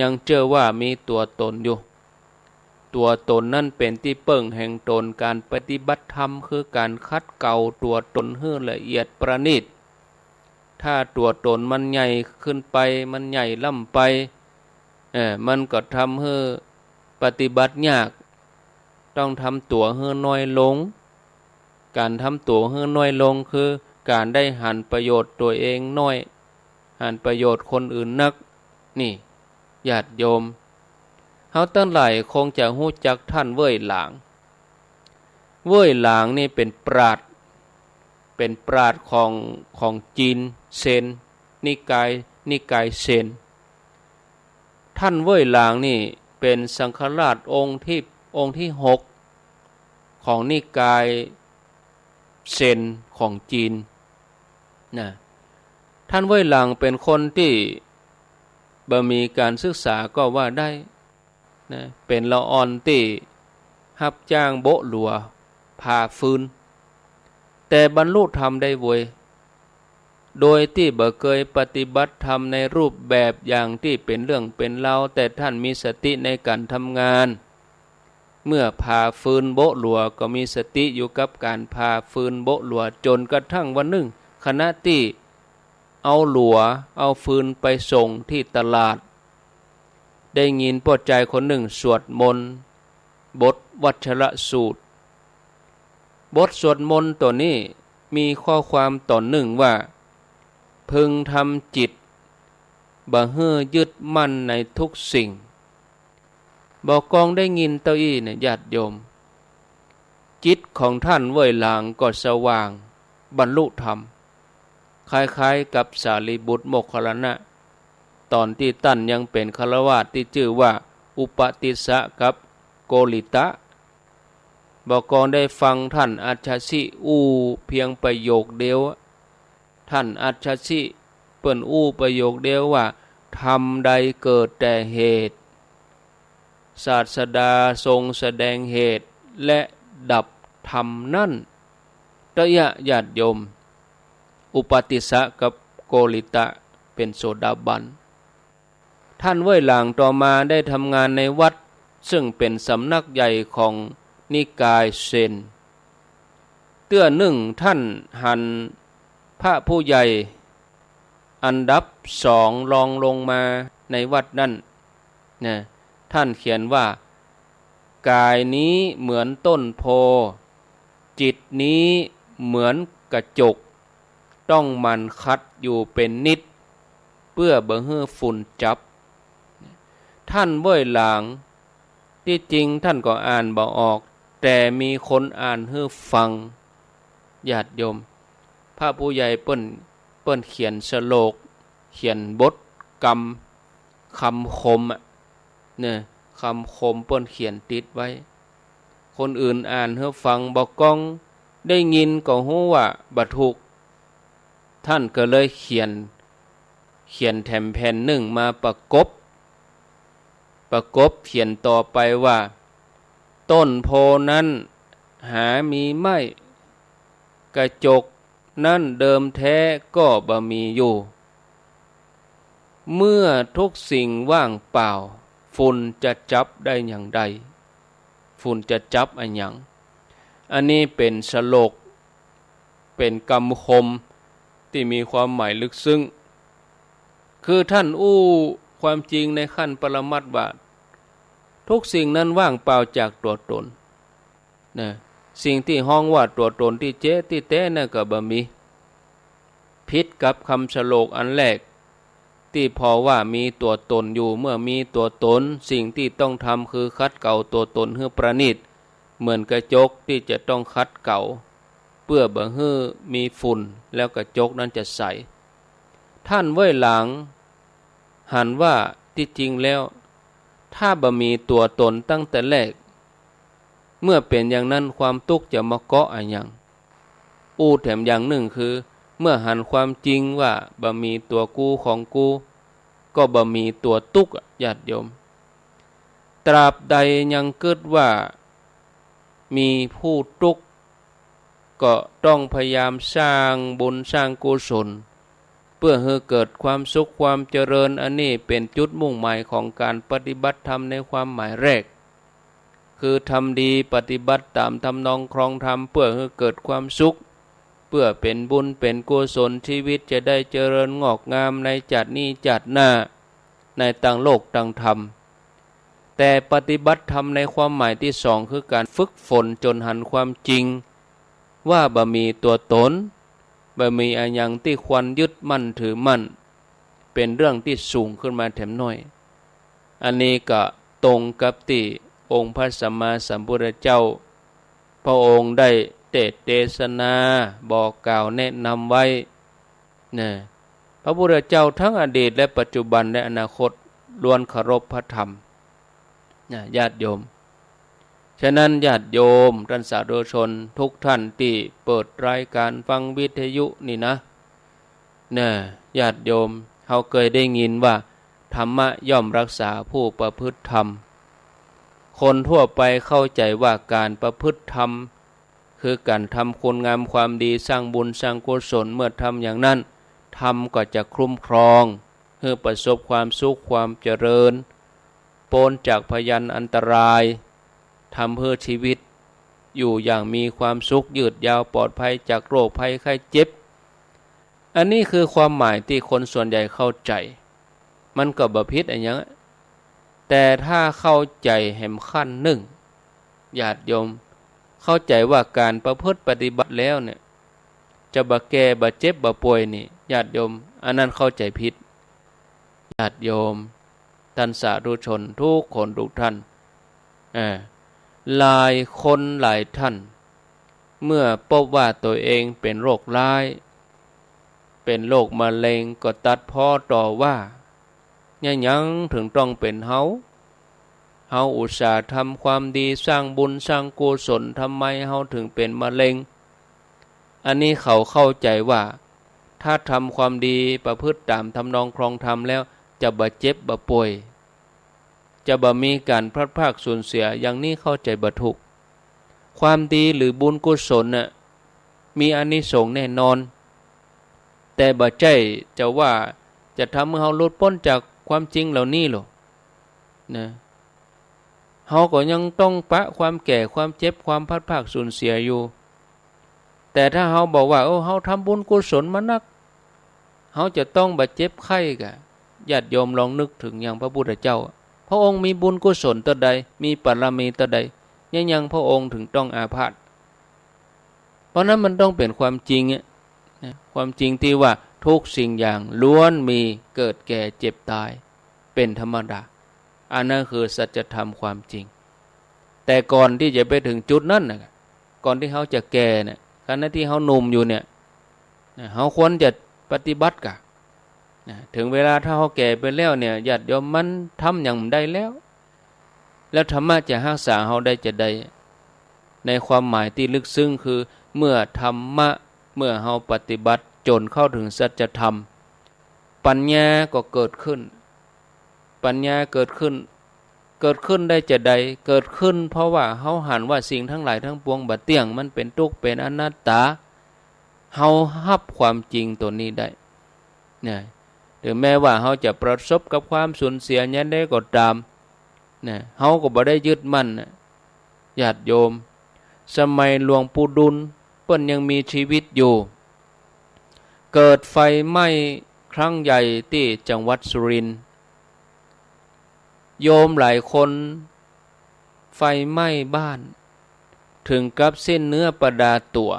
ยังเจื้อว่ามีตั๋วต๋นอยู่ ตั๋วต๋นนั้นเป๋นตี้เปิ้งแห่งต๋น ก๋านปฏิบัติธรรมคือก๋านขัดเกลาตั๋วต๋นหื้อละเอียดประณีต ถ้าตั๋วต๋นมันใหญ่ขึ้นไป มันใหญ่ล้ำไป เอ่อ มันก็ทำหื้อปฏิบัติยาก ต้องทำตั๋วหื้อน้อยลง ก๋านทำตั๋วหื้อน้อยลงคือก๋านได้หันประโยชน์ตั๋วเองน้อย หันประโยชน์คนอื่นนัก นี่ ญาติโยม เฮาตังหลายคงจะฮู้จักต้านเว่ยหลาง เว่ยหลางนี่เป๋นปราชญ์ เป๋นปราชญ์ของ ของจีนเซน นิกาย นิกายเซน ต้านเว่ยหลางนี่เป๋นสังฆราชองค์ตี้ องค์ตี้หกของนิกายเซนของจีน นะ ต้านเว่ยหลางเป๋นคนตี้บ่มีก๋านศึกษาก็ว่าได้ นะ เป๋นละอ่อนตี้ฮับจ้างโบ๊ะหลัว ผ่าฟืน แต่บรรลุธรรมได้เวย โดยตี้บ่เกยปฏิบัติธรรมในรูปแบบอย่างตี้เป๋นเรื่องเป๋นราว แต่ต้านมีสติในก๋านทำงาน เมื่อผ่าฟืนโบ๊ะหลัวก็มีสติอยู่กับก๋านผ่าฟืนโบ๊ะหลัว จ๋นกระทั่งวันนึ่ง ขณะตี้เอาหลัวเอาฟืนไปส่งตี้ตลาด ได้ยินป้อจายคนนึ่งสวดมนต์บทวัชรสูตร บทสวดมนต์โตนี้มีข้อความต๋อนนึ่งว่า พึงทำจิตบ่หื้อยึดมั่นในทุกสิ่ง บ่ากองได้ยินเต้าอี้เนี่ย ญาติโยม จิตของต้านเว่ยหลางก็สว่าง บรรลุธรรม คล้ายๆ กับสารีบุตรโมคคัลลานะ ต๋อนตี้ต้านยังเป๋นฆราวาสตี้จื้อว่าอุปติสสะกับโกริตะ บ่ากองได้ฟังต้านอัชชสิอู้เพียงประโยคเดียว ต้านอัชชสิเปิ้นอู้ประโยคเดียวว่า ธรรมใดเกิดแต่เหตุ ศาสดาทรงแสดงเหตุและดับธรรมนั้น เต๊อะ ญาติโยม อุปติสสะกับโกริตะเป๋นโสดาบัน ต้านเว่ยหลางต่อมาได้ทำงานในวัด ซึ่งเป๋นสำนักใหญ่ของนิกายเซน เตื้อนึ่งต้านหันพระผู้ใหญ่อันดับสองรองลงมาในวัดนั้นนะ ต้านเขียนว่า กายนี้เหมือนต้นโพธิ์ จิตนี้เหมือนกระจก ต้องหมั่นขัดอยู่เป๋นนิด เปื้อบ่หื้อฝุ่นจับ ต้านเว่ยหลาง ตี้จริงต้านก็อ่านบ่ออก แต่มีคนอ่านหื้อฟัง ญาติโยม พระผู้ใหญ่เปิ้น เปิ้นเขียนสโลก เขียนบทกำ กำคมอะ เนี่ย กำคมเปิ้นเขียนติดไว้ คนอื่นอ่านหื้อฟัง บ่ากองได้ยินก็ฮู้ว่าบ่ถูก ต้านก็เลยเขียน เขียนแถมแผ่นนึ่งมาประกบ ประกบเขียนต่อไปว่า ต้นโพธิ์นั้นหามีไม่ กระจกนั้นเดิมแท้ก็บ่มีอยู่ เมื่อทุกสิ่งว่างเปล่า ฝุ่นจะจับได้อย่างใด ฝุ่นจะจับอะหยัง อันนี้เป๋นสโลก เป๋นกำคมตี้มีความหมายลึกซึ้ง คือต้านอู้ความจริงในขั้นปรมัตถ์ว่า ทุกสิ่งนั้นว่างเปล่าจากตั๋วต๋นนะ สิ่งตี้ฮ้องว่าตั๋วต๋นตี้แจ๊ตี้แต๊นั้นก็บ่มี ผิดกับกำสโลกอันแรก ตี้ผ่อว่ามีตั๋วต๋นอยู่ เมื่อมีตั๋วต๋น สิ่งตี้ต้องทำคือขัดเกลาตั๋วต๋นหื้อประณีต เหมือนกระจกตี้จะต้องขัดเกลา เปื้อบ่หื้อมีฝุ่น แล้วกระจกนั้นจะใส ต้านเว่ยหลางหันว่าตี้จริงแล้ว ถ้าบ่มีตั๋วต๋นตั้งแต่แรก เมื่อเป๋นอย่างนั้นความตุ๊กข์จะมาเกาะอะหยัง อู้แถมอย่างนึ่งคือ เมื่อหันความจริงว่าบ่มีตั๋วกูของกู ก็บ่มีตั๋วตุ๊กข์อะ ญาติโยม ตราบใดยังกึ๊ดว่ามีผู้ตุ๊กข์ ก็ต้องพยายามสร้างบุญสร้างกุศล เปื้อหื้อเกิดความสุขความเจริญ อันนี้เป๋นจุดมุ่งหมายของก๋านปฏิบัติธรรมในความหมายแรก คือทำดีปฏิบัติต๋ามทำนองครองธรรม เปื้อหื้อเกิดความสุข เปื้อเป๋นบุญเป๋นกุศล ชีวิตจะได้เจริญงอกงามในจาตินี้จาติหน้า ในตางโลกตางธรรม แต่ปฏิบัติธรรมในความหมายตี้สอง คือก๋านฝึกฝนจ๋นหันความจริง ว่าบ่มีตั๋วต๋น บ่มีอะหยังตี้ควรยึดมั่นถือมั่น เป๋นเรื่องตี้สูงขึ้นมาแถมหน้อย อันนี้ก็ตรงกับตี้องค์พระสัมมาสัมพุทธเจ้า พระองค์ได้เตสน์เตสนาบอกกล่าวแนะนำไว้นะ พระพุทธเจ้าทั้งอดีตและปัจจุบันและอนาคตล้วนเคารพพระธรรมนะ ญาติโยม ฉะนั้นญาติโยมต้านสาธุชนทุกท่านตี้เปิดรายการฟังวิทยุนี่นะ เน่อ ญาติโยม เฮาเกยได้ยินว่า ธรรมะย่อมรักษาผู้ประพฤติธรรม คนทั่วไปเข้าใจ๋ว่าก๋านประพฤติธรรม คือก๋านทำคุณงามความดี สร้างบุญสร้างกุศล เมื่อทำอย่างนั้น ธรรมก็จะคุ้มครองหื้อประสบความสุขความเจริญ ป๊นจากพยันอันตราย ทำหื้อชีวิตอยู่อย่างมีความสุขยืดยาวปลอดภัยจากโรคภัยไข้เจ็บ อันนี้คือความหมายตี้คนส่วนใหญ่เข้าใจ๋ มันก็บ่ผิดอะหยัง แต่ถ้าเข้าใจ๋แหมขั้นนึ่ง ญาติโยม เข้าใจ๋ว่าก๋านประพฤติปฏิบัติแล้วเนี่ย จะบ่แก่บ่เจ็บบ่ป่วยนี่ ญาติโยม อันนั้นเข้าใจ๋ผิด ญาติโยม ต้านสาธุชนทุกคนทุกท่าน เอ่อ หลายคนหลายท่าน เมื่อพบว่าตัวเองเป๋นโรคร้าย เป๋นโรคมะเร็ง ก็ตัดพ้อต่อว่า เยียะหยังเถิงต้องเป๋นเฮา เฮาอุตส่าห์ทำความดี สร้างบุญสร้างกุศล ทำไมเฮาเถิงเป๋นมะเร็ง อันนี้เขาเข้าใจ๋ว่า ถ้าทำความดีประพฤติต๋ามทำนองครองธรรมแล้ว จะบ่เจ็บบ่ป่วย จะบ่มีก๋านพลัดพรากสูญเสีย อย่างนี้เข้าใจ๋บ่ถูก ความดีหรือบุญกุศลน่ะ มีอานิสงส์แน่นอน แต่บ่ใจ้จะว่าจะทำหื้อเฮาหลุดป๊นจากความจริงเหล่านี้หรอกนะ เฮาก็ยังต้องปะความแก่ความเจ็บความพลัดพรากสูญเสียอยู่ แต่ถ้าเฮาบอกว่า โอ้ เฮาทำบุญกุศลมานัก เฮาจะต้องบ่เจ็บไข้กะ ญาติโยมลองนึกเถิงอย่างพระพุทธเจ้า พระองค์มีบุญกุศลเต้าใด มีบารมีเต้าใด เยียะหยังพระองค์เถิงต้องอาพาธ เพราะนั้นมันต้องเป๋นความจริงอะนะ ความจริงตี้ว่าทุกสิ่งอย่างล้วนมีเกิดแก่เจ็บตายเป๋นธรรมดา อันนั้นคือสัจธรรมความจริง แต่ก่อนตี้จะไปเถิงจุดนั้นน่ะ ก่อนตี้เฮาจะแก่เนี่ย ขณะตี้เฮาหนุ่มอยู่เนี่ยนะ เฮาควรจะปฏิบัติกะนะ เถิงเวลาถ้าเฮาแก่ไปแล้วเนี่ย ญาติโยม มันทำหยังบ่ได้แล้ว แล้วธรรมะจะฮักษาเฮาได้จาใด ในความหมายตี้ลึกซึ้งคือ เมื่อธรรมะ เมื่อเฮาปฏิบัติจ๋นเข้าเถิงสัจธรรม ปัญญาก็เกิดขึ้น ปัญญาเกิดขึ้น เกิดขึ้นได้จาใด เกิดขึ้นเพราะว่าเฮาหันว่าสิ่งทั้งหลายทั้งปวงบ่เตี้ยง มันเป๋นตุ๊กข์ เป๋นอนัตตา เฮาฮับความจริงตั๋วนี้ได้นะ เถิงแม้ว่าเฮาจะประสบกับความสูญเสียอย่างใดก็ต๋ามนะ เฮาก็บ่ได้ยึดมั่นนะ ญาติโยม สมัยหลวงปู่ดุลเปิ้นยังมีชีวิตอยู่ เกิดไฟไหม้ครั้งใหญ่ตี้จังหวัดสุรินทร์ โยมหลายคนไฟไหม้บ้าน เถิงกับสิ้นเนื้อประดาตั๋ว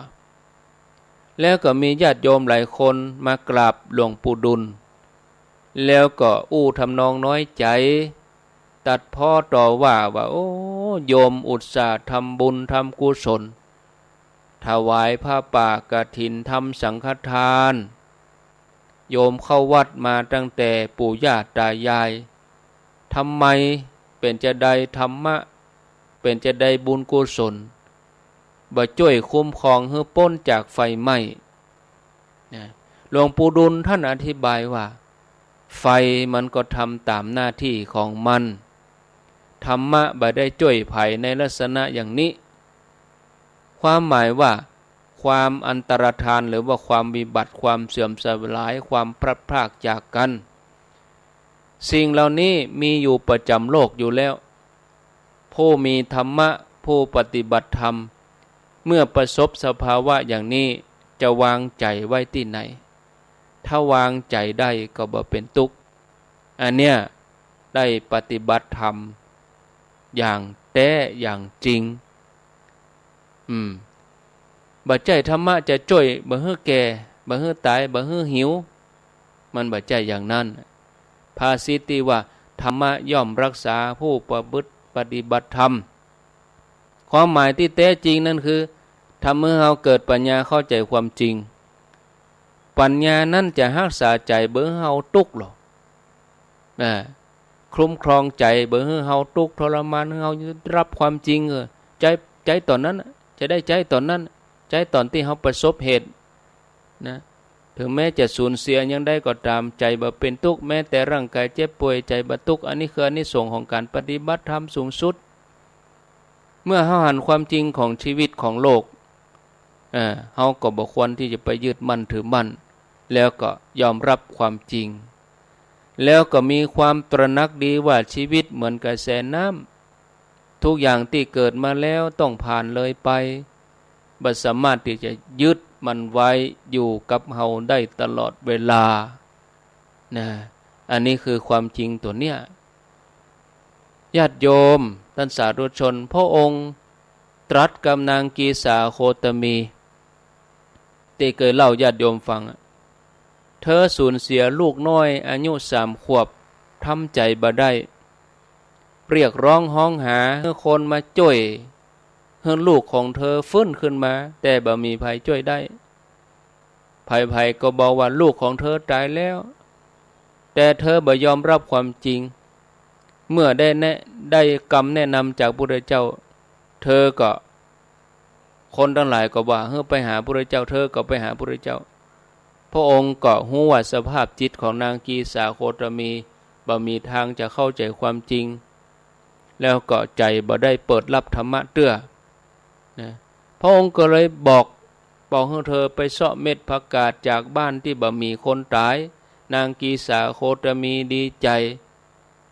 แล้วก็มีญาติโยมหลายคนมากราบหลวงปู่ดุล แล้วก็อู้ทำนองน้อยใจ๋ ตัดพ้อต่อว่าว่า โอ้ โยมอุตส่าห์ทำบุญทำกุศล ถวายผ้าป่ากฐิน ทำสังฆทาน โยมเข้าวัดมาตั้งแต่ปู่ย่าตายาย ทำไมเป๋นจาใดธรรมะ เป๋นจาใดบุญกุศล บ่จ้วยคุ้มครองหื้อป๊นจากไฟไหม้นะ หลวงปู่ดุลท่านอธิบายว่า ไฟมันก็ทำต๋ามหน้าตี้ของมัน ธรรมะบ่ได้จ้วยใผในลักษณะอย่างนี้ ความหมายว่า ความอันตรธาน หรือว่าความวิบัติ ความเสื่อมสลาย ความพลัดพรากจากกั๋น สิ่งเหล่านี้มีอยู่ประจ๋ำโลกอยู่แล้ว ผู้มีธรรมะ ผู้ปฏิบัติธรรม เมื่อประสบสภาวะอย่างนี้ จะวางใจ๋ไว้ตี้ไหน ถ้าวางใจ๋ได้ก็บ่เป๋นตุ๊กข์ อันเนี้ยได้ปฏิบัติธรรมอย่างแต๊อย่างจริง อืม บ่ใจ้ธรรมะจะจ้วยบ่หื้อแก่ บ่หื้อต๋าย บ่หื้อหิว มันบ่ใจ้อย่างนั้น ภาษิตตี้ว่า ธรรมะย่อมรักษาผู้ประพฤติปฏิบัติธรรม ความหมายตี้แต๊จริงนั้นคือ ทำหื้อเฮาเกิดปัญญาเข้าใจ๋ความจริง ปัญญานั้นจะฮักษาใจ๋บ่หื้อเฮาตุ๊กข์หรอก นะ คุ้มครองใจ๋บ่หื้อเฮาตุ๊กข์ทรมาน หื้อเฮาได้ฮับความจริง เออ ใจ๊ ใจ๊ต๋อนนั้นน่ะ จะได้ใจ๊ต๋อนนั้น ใจ๊ต๋อนตี้เฮาประสบเหตุนะ เถิงแม้จะสูญเสียอย่างใดก็ต๋าม ใจ๋บ่เป๋นตุ๊กข์ แม้แต่ร่างกายเจ็บป่วย ใจ๋บ่ตุ๊กข์ อันนี้คืออานิสงส์ของก๋านปฏิบัติธรรมสูงสุด เมื่อเฮาหันความจริงของชีวิตของโลก อ เฮาก็บ่ควรตี้จะไปยึดมั่นถือมั่น แล้วก็ยอมรับความจริง แล้วก็มีความตระหนักดีว่าชีวิตเหมือนกระแสน้ำ ทุกอย่างตี้เกิดมาแล้วต้องผ่านเลยไป บ่สามารถตี้จะยึดมันไว้อยู่กับเฮาได้ตลอดเวลา นะ อันนี้คือความจริงตั๋วเนี้ย ญาติโยม ต้านสาธุชน พระองค์ตรัสกับนางกีสาโคตมี ตี้เกยเล่าญาติโยมฟังอะ เธอสูญเสียลูกน้อยอายุสามขวบ ทำใจ๋บ่ได้ เรียกร้องฮ้องหาหื้อคนมาจ้วย หื้อลูกของเธอฟื้นขึ้นมา แต่บ่มีใผจ้วยได้ ใผๆ ก็บอกว่าลูกของเธอต๋ายแล้ว แต่เธอบ่ยอมรับความจริง เมื่อได้แนะ ได้กำแนะนำจากพุทธเจ้า เธอก็ คนตังหลายก็ว่าหื้อไปหาพุทธเจ้า เธอก็ไปหาพุทธเจ้า พระองค์ก็ฮู้ว่าสภาพจิตของนางกีสาโคตมี บ่มีทางจะเข้าใจ๋ความจริง แล้วก็ใจ๋บ่ได้เปิดฮับธรรมะเตื้อ นะ พระองค์ก็เลยบอก บอกหื้อเธอไปเซาะเม็ดผักกาดจากบ้านตี้บ่มีคนต๋าย นางกีสาโคตมีดีใจ๋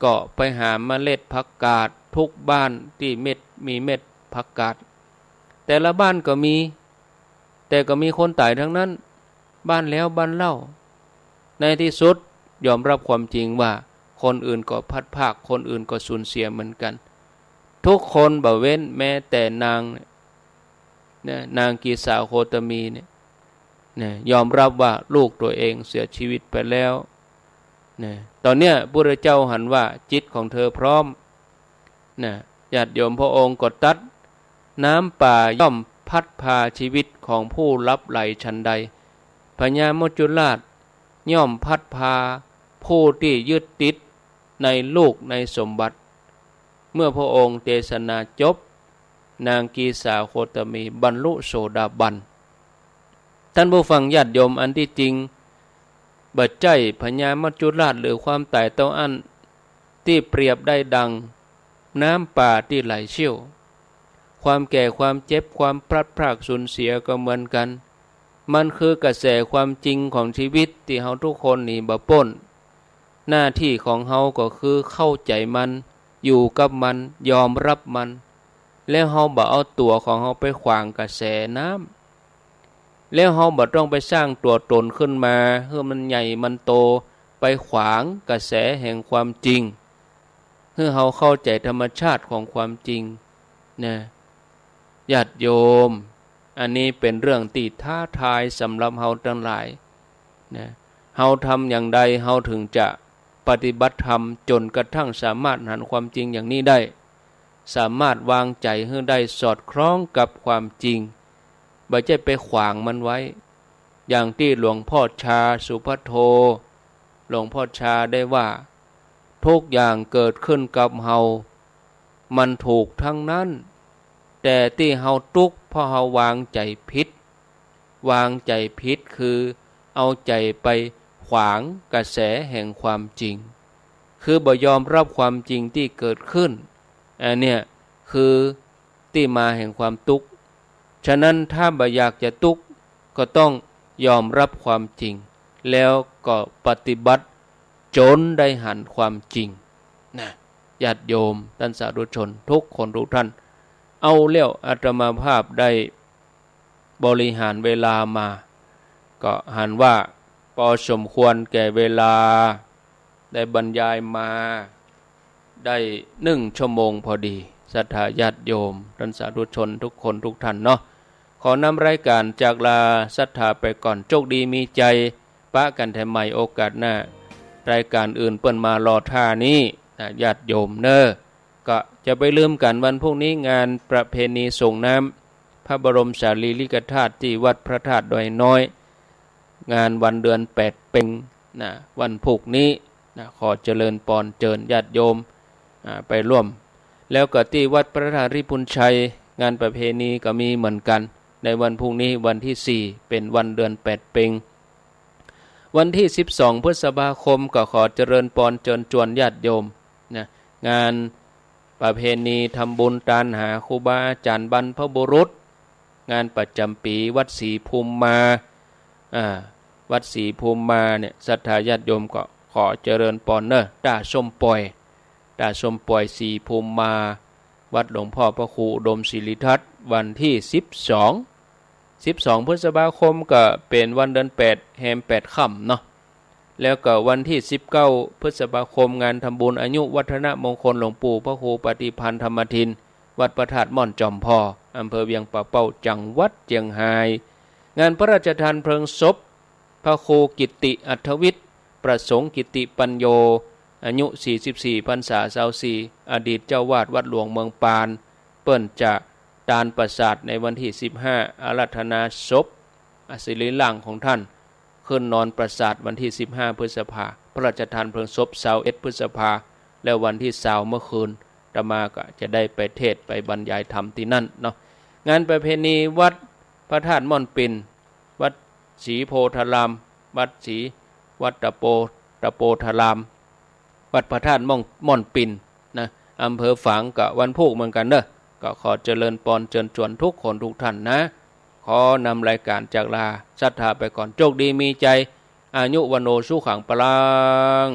ก็ไปหาเมล็ดผักกาดทุกบ้านตี้เม็ด มีเม็ดผักกาด แต่ละบ้านก็มี แต่ก็มีคนต๋ายทั้งนั้น บ้านแล้วบ้านเล่า ในตี้สุดยอมรับความจริงว่าคนอื่นก็พลัดพราก คนอื่นก็สูญเสียเหมือนกั๋น ทุกคนบ่เว้น แม้แต่นางเนี่ย นะ นางกีสาโคตมีเนี่ย นะ ยอมรับว่าลูกตั๋วเองเสียชีวิตไปแล้ว นะ ต๋อนเนี้ยพุทธเจ้าหันว่าจิตของเธอพร้อม นะ ญาติโยม พระองค์ก็ตรัส น้ำป่าย่อมพัดพาชีวิตของผู้ลับไหลฉันใด พญามัจจุราชย่อมพัดพาผู้ตี้ยึดติดในลูกในสมบัติ เมื่อพระองค์เตสนาจบ นางกีสาโคตมีบรรลุโสดาบัน ต้านผู้ฟังญาติโยม อันตี้จริง บ่ใจ้พญามัจจุราชหรือความต๋ายเต้าอั้น ตี้เปรียบได้ดังน้ำป่าตี้ไหลเชี่ยว ความแก่ ความเจ็บ ความพลัดพรากสูญเสียก็เหมือนกั๋น มันคือกระแสความจริงของชีวิตตี้เฮาทุกคนหนีบ่ป๊น หน้าตี้ของเฮาก็คือเข้าใจ๋มัน อยู่กับมัน ยอมรับมัน แล้วเฮาบ่เอาตั๋วของเฮาไปขวางกระแสน้ำ แล้วเฮาบ่ต้องไปสร้างตั๋วต๋นขึ้นมาหื้อมันใหญ่มันโต ไปขวางกระแสแห่งความจริง หื้อเฮาเข้าใจ๋ธรรมชาติของความจริง นะ ญาติโยม อันนี้เป๋นเรื่องตี้ท้าทายสำหรับเฮาตังหลาย นะ เฮาทำอย่างใดเฮาถึงจะปฏิบัติธรรมจ๋นกระทั่งสามารถหันความจริงอย่างนี้ได้ สามารถวางใจ๋หื้อได้สอดคล้องกับความจริง บ่ใจ้ไปขวางมันไว้ อย่างตี้หลวงพ่อชาสุภัทโท หลวงพ่อชาได้ว่า ทุกอย่างเกิดขึ้นกับเฮา มันถูกทั้งนั้น แต่ตี้เฮาตุ๊กเพราะเฮาวางใจ๋ผิด วางใจ๋ผิดคือเอาใจ๋ไปขวางกระแสแห่งความจริง คือบ่ยอมรับความจริงตี้เกิดขึ้น อันเนี้ยคือตี้มาแห่งความตุ๊ก ฉะนั้นถ้าบ่อยากจะตุ๊ก ก็ต้องยอมรับความจริง แล้วก็ปฏิบัติจ๋นได้หันความจริง นะ ญาติโยม ต้านสาธุชน ทุกคนทุกท่าน เอาแล้ว อาตมาภาพได้บริหารเวลามา ก็หันว่าปอสมควรแก่เวลา ได้บรรยายมาได้นึ่งชั่วโมงพอดี ศรัทธาญาติโยม ต้านสาธุชนทุกคนทุกท่านเนาะ ขอนำรายก๋านจากลาศรัทธาไปก่อน โจคดีมีใจ๋ ปะกั๋นแถมใหม่โอกาสหน้า รายก๋านอื่นเปิ้นมารอท่านี้นะ ญาติโยมเน่อ ก็จะไปลืมกั๋น วันพรุ่งนี้งานประเพณีส่งน้ำพระบรมสารีริกธาตุตี้วัดพระธาตุดอยน้อย งานวันเดือนแปดเป็งนะ วันพุธนี้นะ ขอเจริญปอนเจิญญาติโยม อ่า ไปร่วม แล้วก็ตี้วัดพระธาตุริพุนชัย งานประเพณีก็มีเหมือนกั๋น ในวันพรุ่งนี้วันตี้สี่ เป๋นวันเดือนแปดเป็ง วันตี้สิบสองพฤษภาคม ก็ขอเจริญปอนเจิญจวนญาติโยมนะ งานประเพณีทำบุญตานหาครูบาอาจ๋ารย์บรรพบุรุษ งานประจ๋ำปี๋วัดศรีภูมิมา อ่า วัดศรีภูมิมาเนี่ย ศรัทธาญาติโยมก็ขอเจริญปอนเน่อ ต้าส้มป่อย ต้าส้มป่อยศรีภูมิมา วัดหลวงพ่อพระครูอุดมศิริทัตน์ วันตี้สิบสอง สิบสองพฤษภาคมก็เป๋นวันเดือนแปด แฮมแปดค่ำเนาะ แล้วก็วันตี้สิบเก้าพฤษภาคม งานทำบุญอายุวัฒนมงคลหลวงปู่พระครูปฏิภาณธรรมทิน วัดพระธาตุม่อนจอมพอ อำเภอเวียงป่าเป้า จังหวัดเจียงฮาย งานพระราชทานเพลิงศพ พระครูกิตติอัธวิทย์ ประสงค์กิตติปัญโญ อายุสี่สิบสี่พรรษา ซาวสี่ อดีตเจ้าวาดวัดหลวงเมืองปาน เปิ้นจะตานประสาทในวันตี้สิบห้า อาราธนาศพ อสิริร่างของต้าน ขึ้นนอนประสาทวันตี้สิบห้าพฤษภา พระราชทานเพลิงศพซาวเอ็ดพฤษภา แล้ววันตี้ซาวเมื่อคืน อาตมาก็จะได้ไปเทศน์ไปบรรยายธรรมตี้นั่นเนาะ งานประเพณีวัดพระธาตุม่อนปิ่น วัดศรีโพธาราม วัดศรี วัดตะโป ตะโปธาราม วัดพระธาตุม่อน ม่อนปิ่นนะ อำเภอฝาง ก็วันพูกเหมือนกั๋นเน่อ ก็ขอเจริญปอนเจิญจวนกู้คนกู้ต้านนะ ขอนำรายก๋านจากลาศรัทธาไปก่อน โจคดีมีชัย อายุ วัณโณ สุขัง พลัง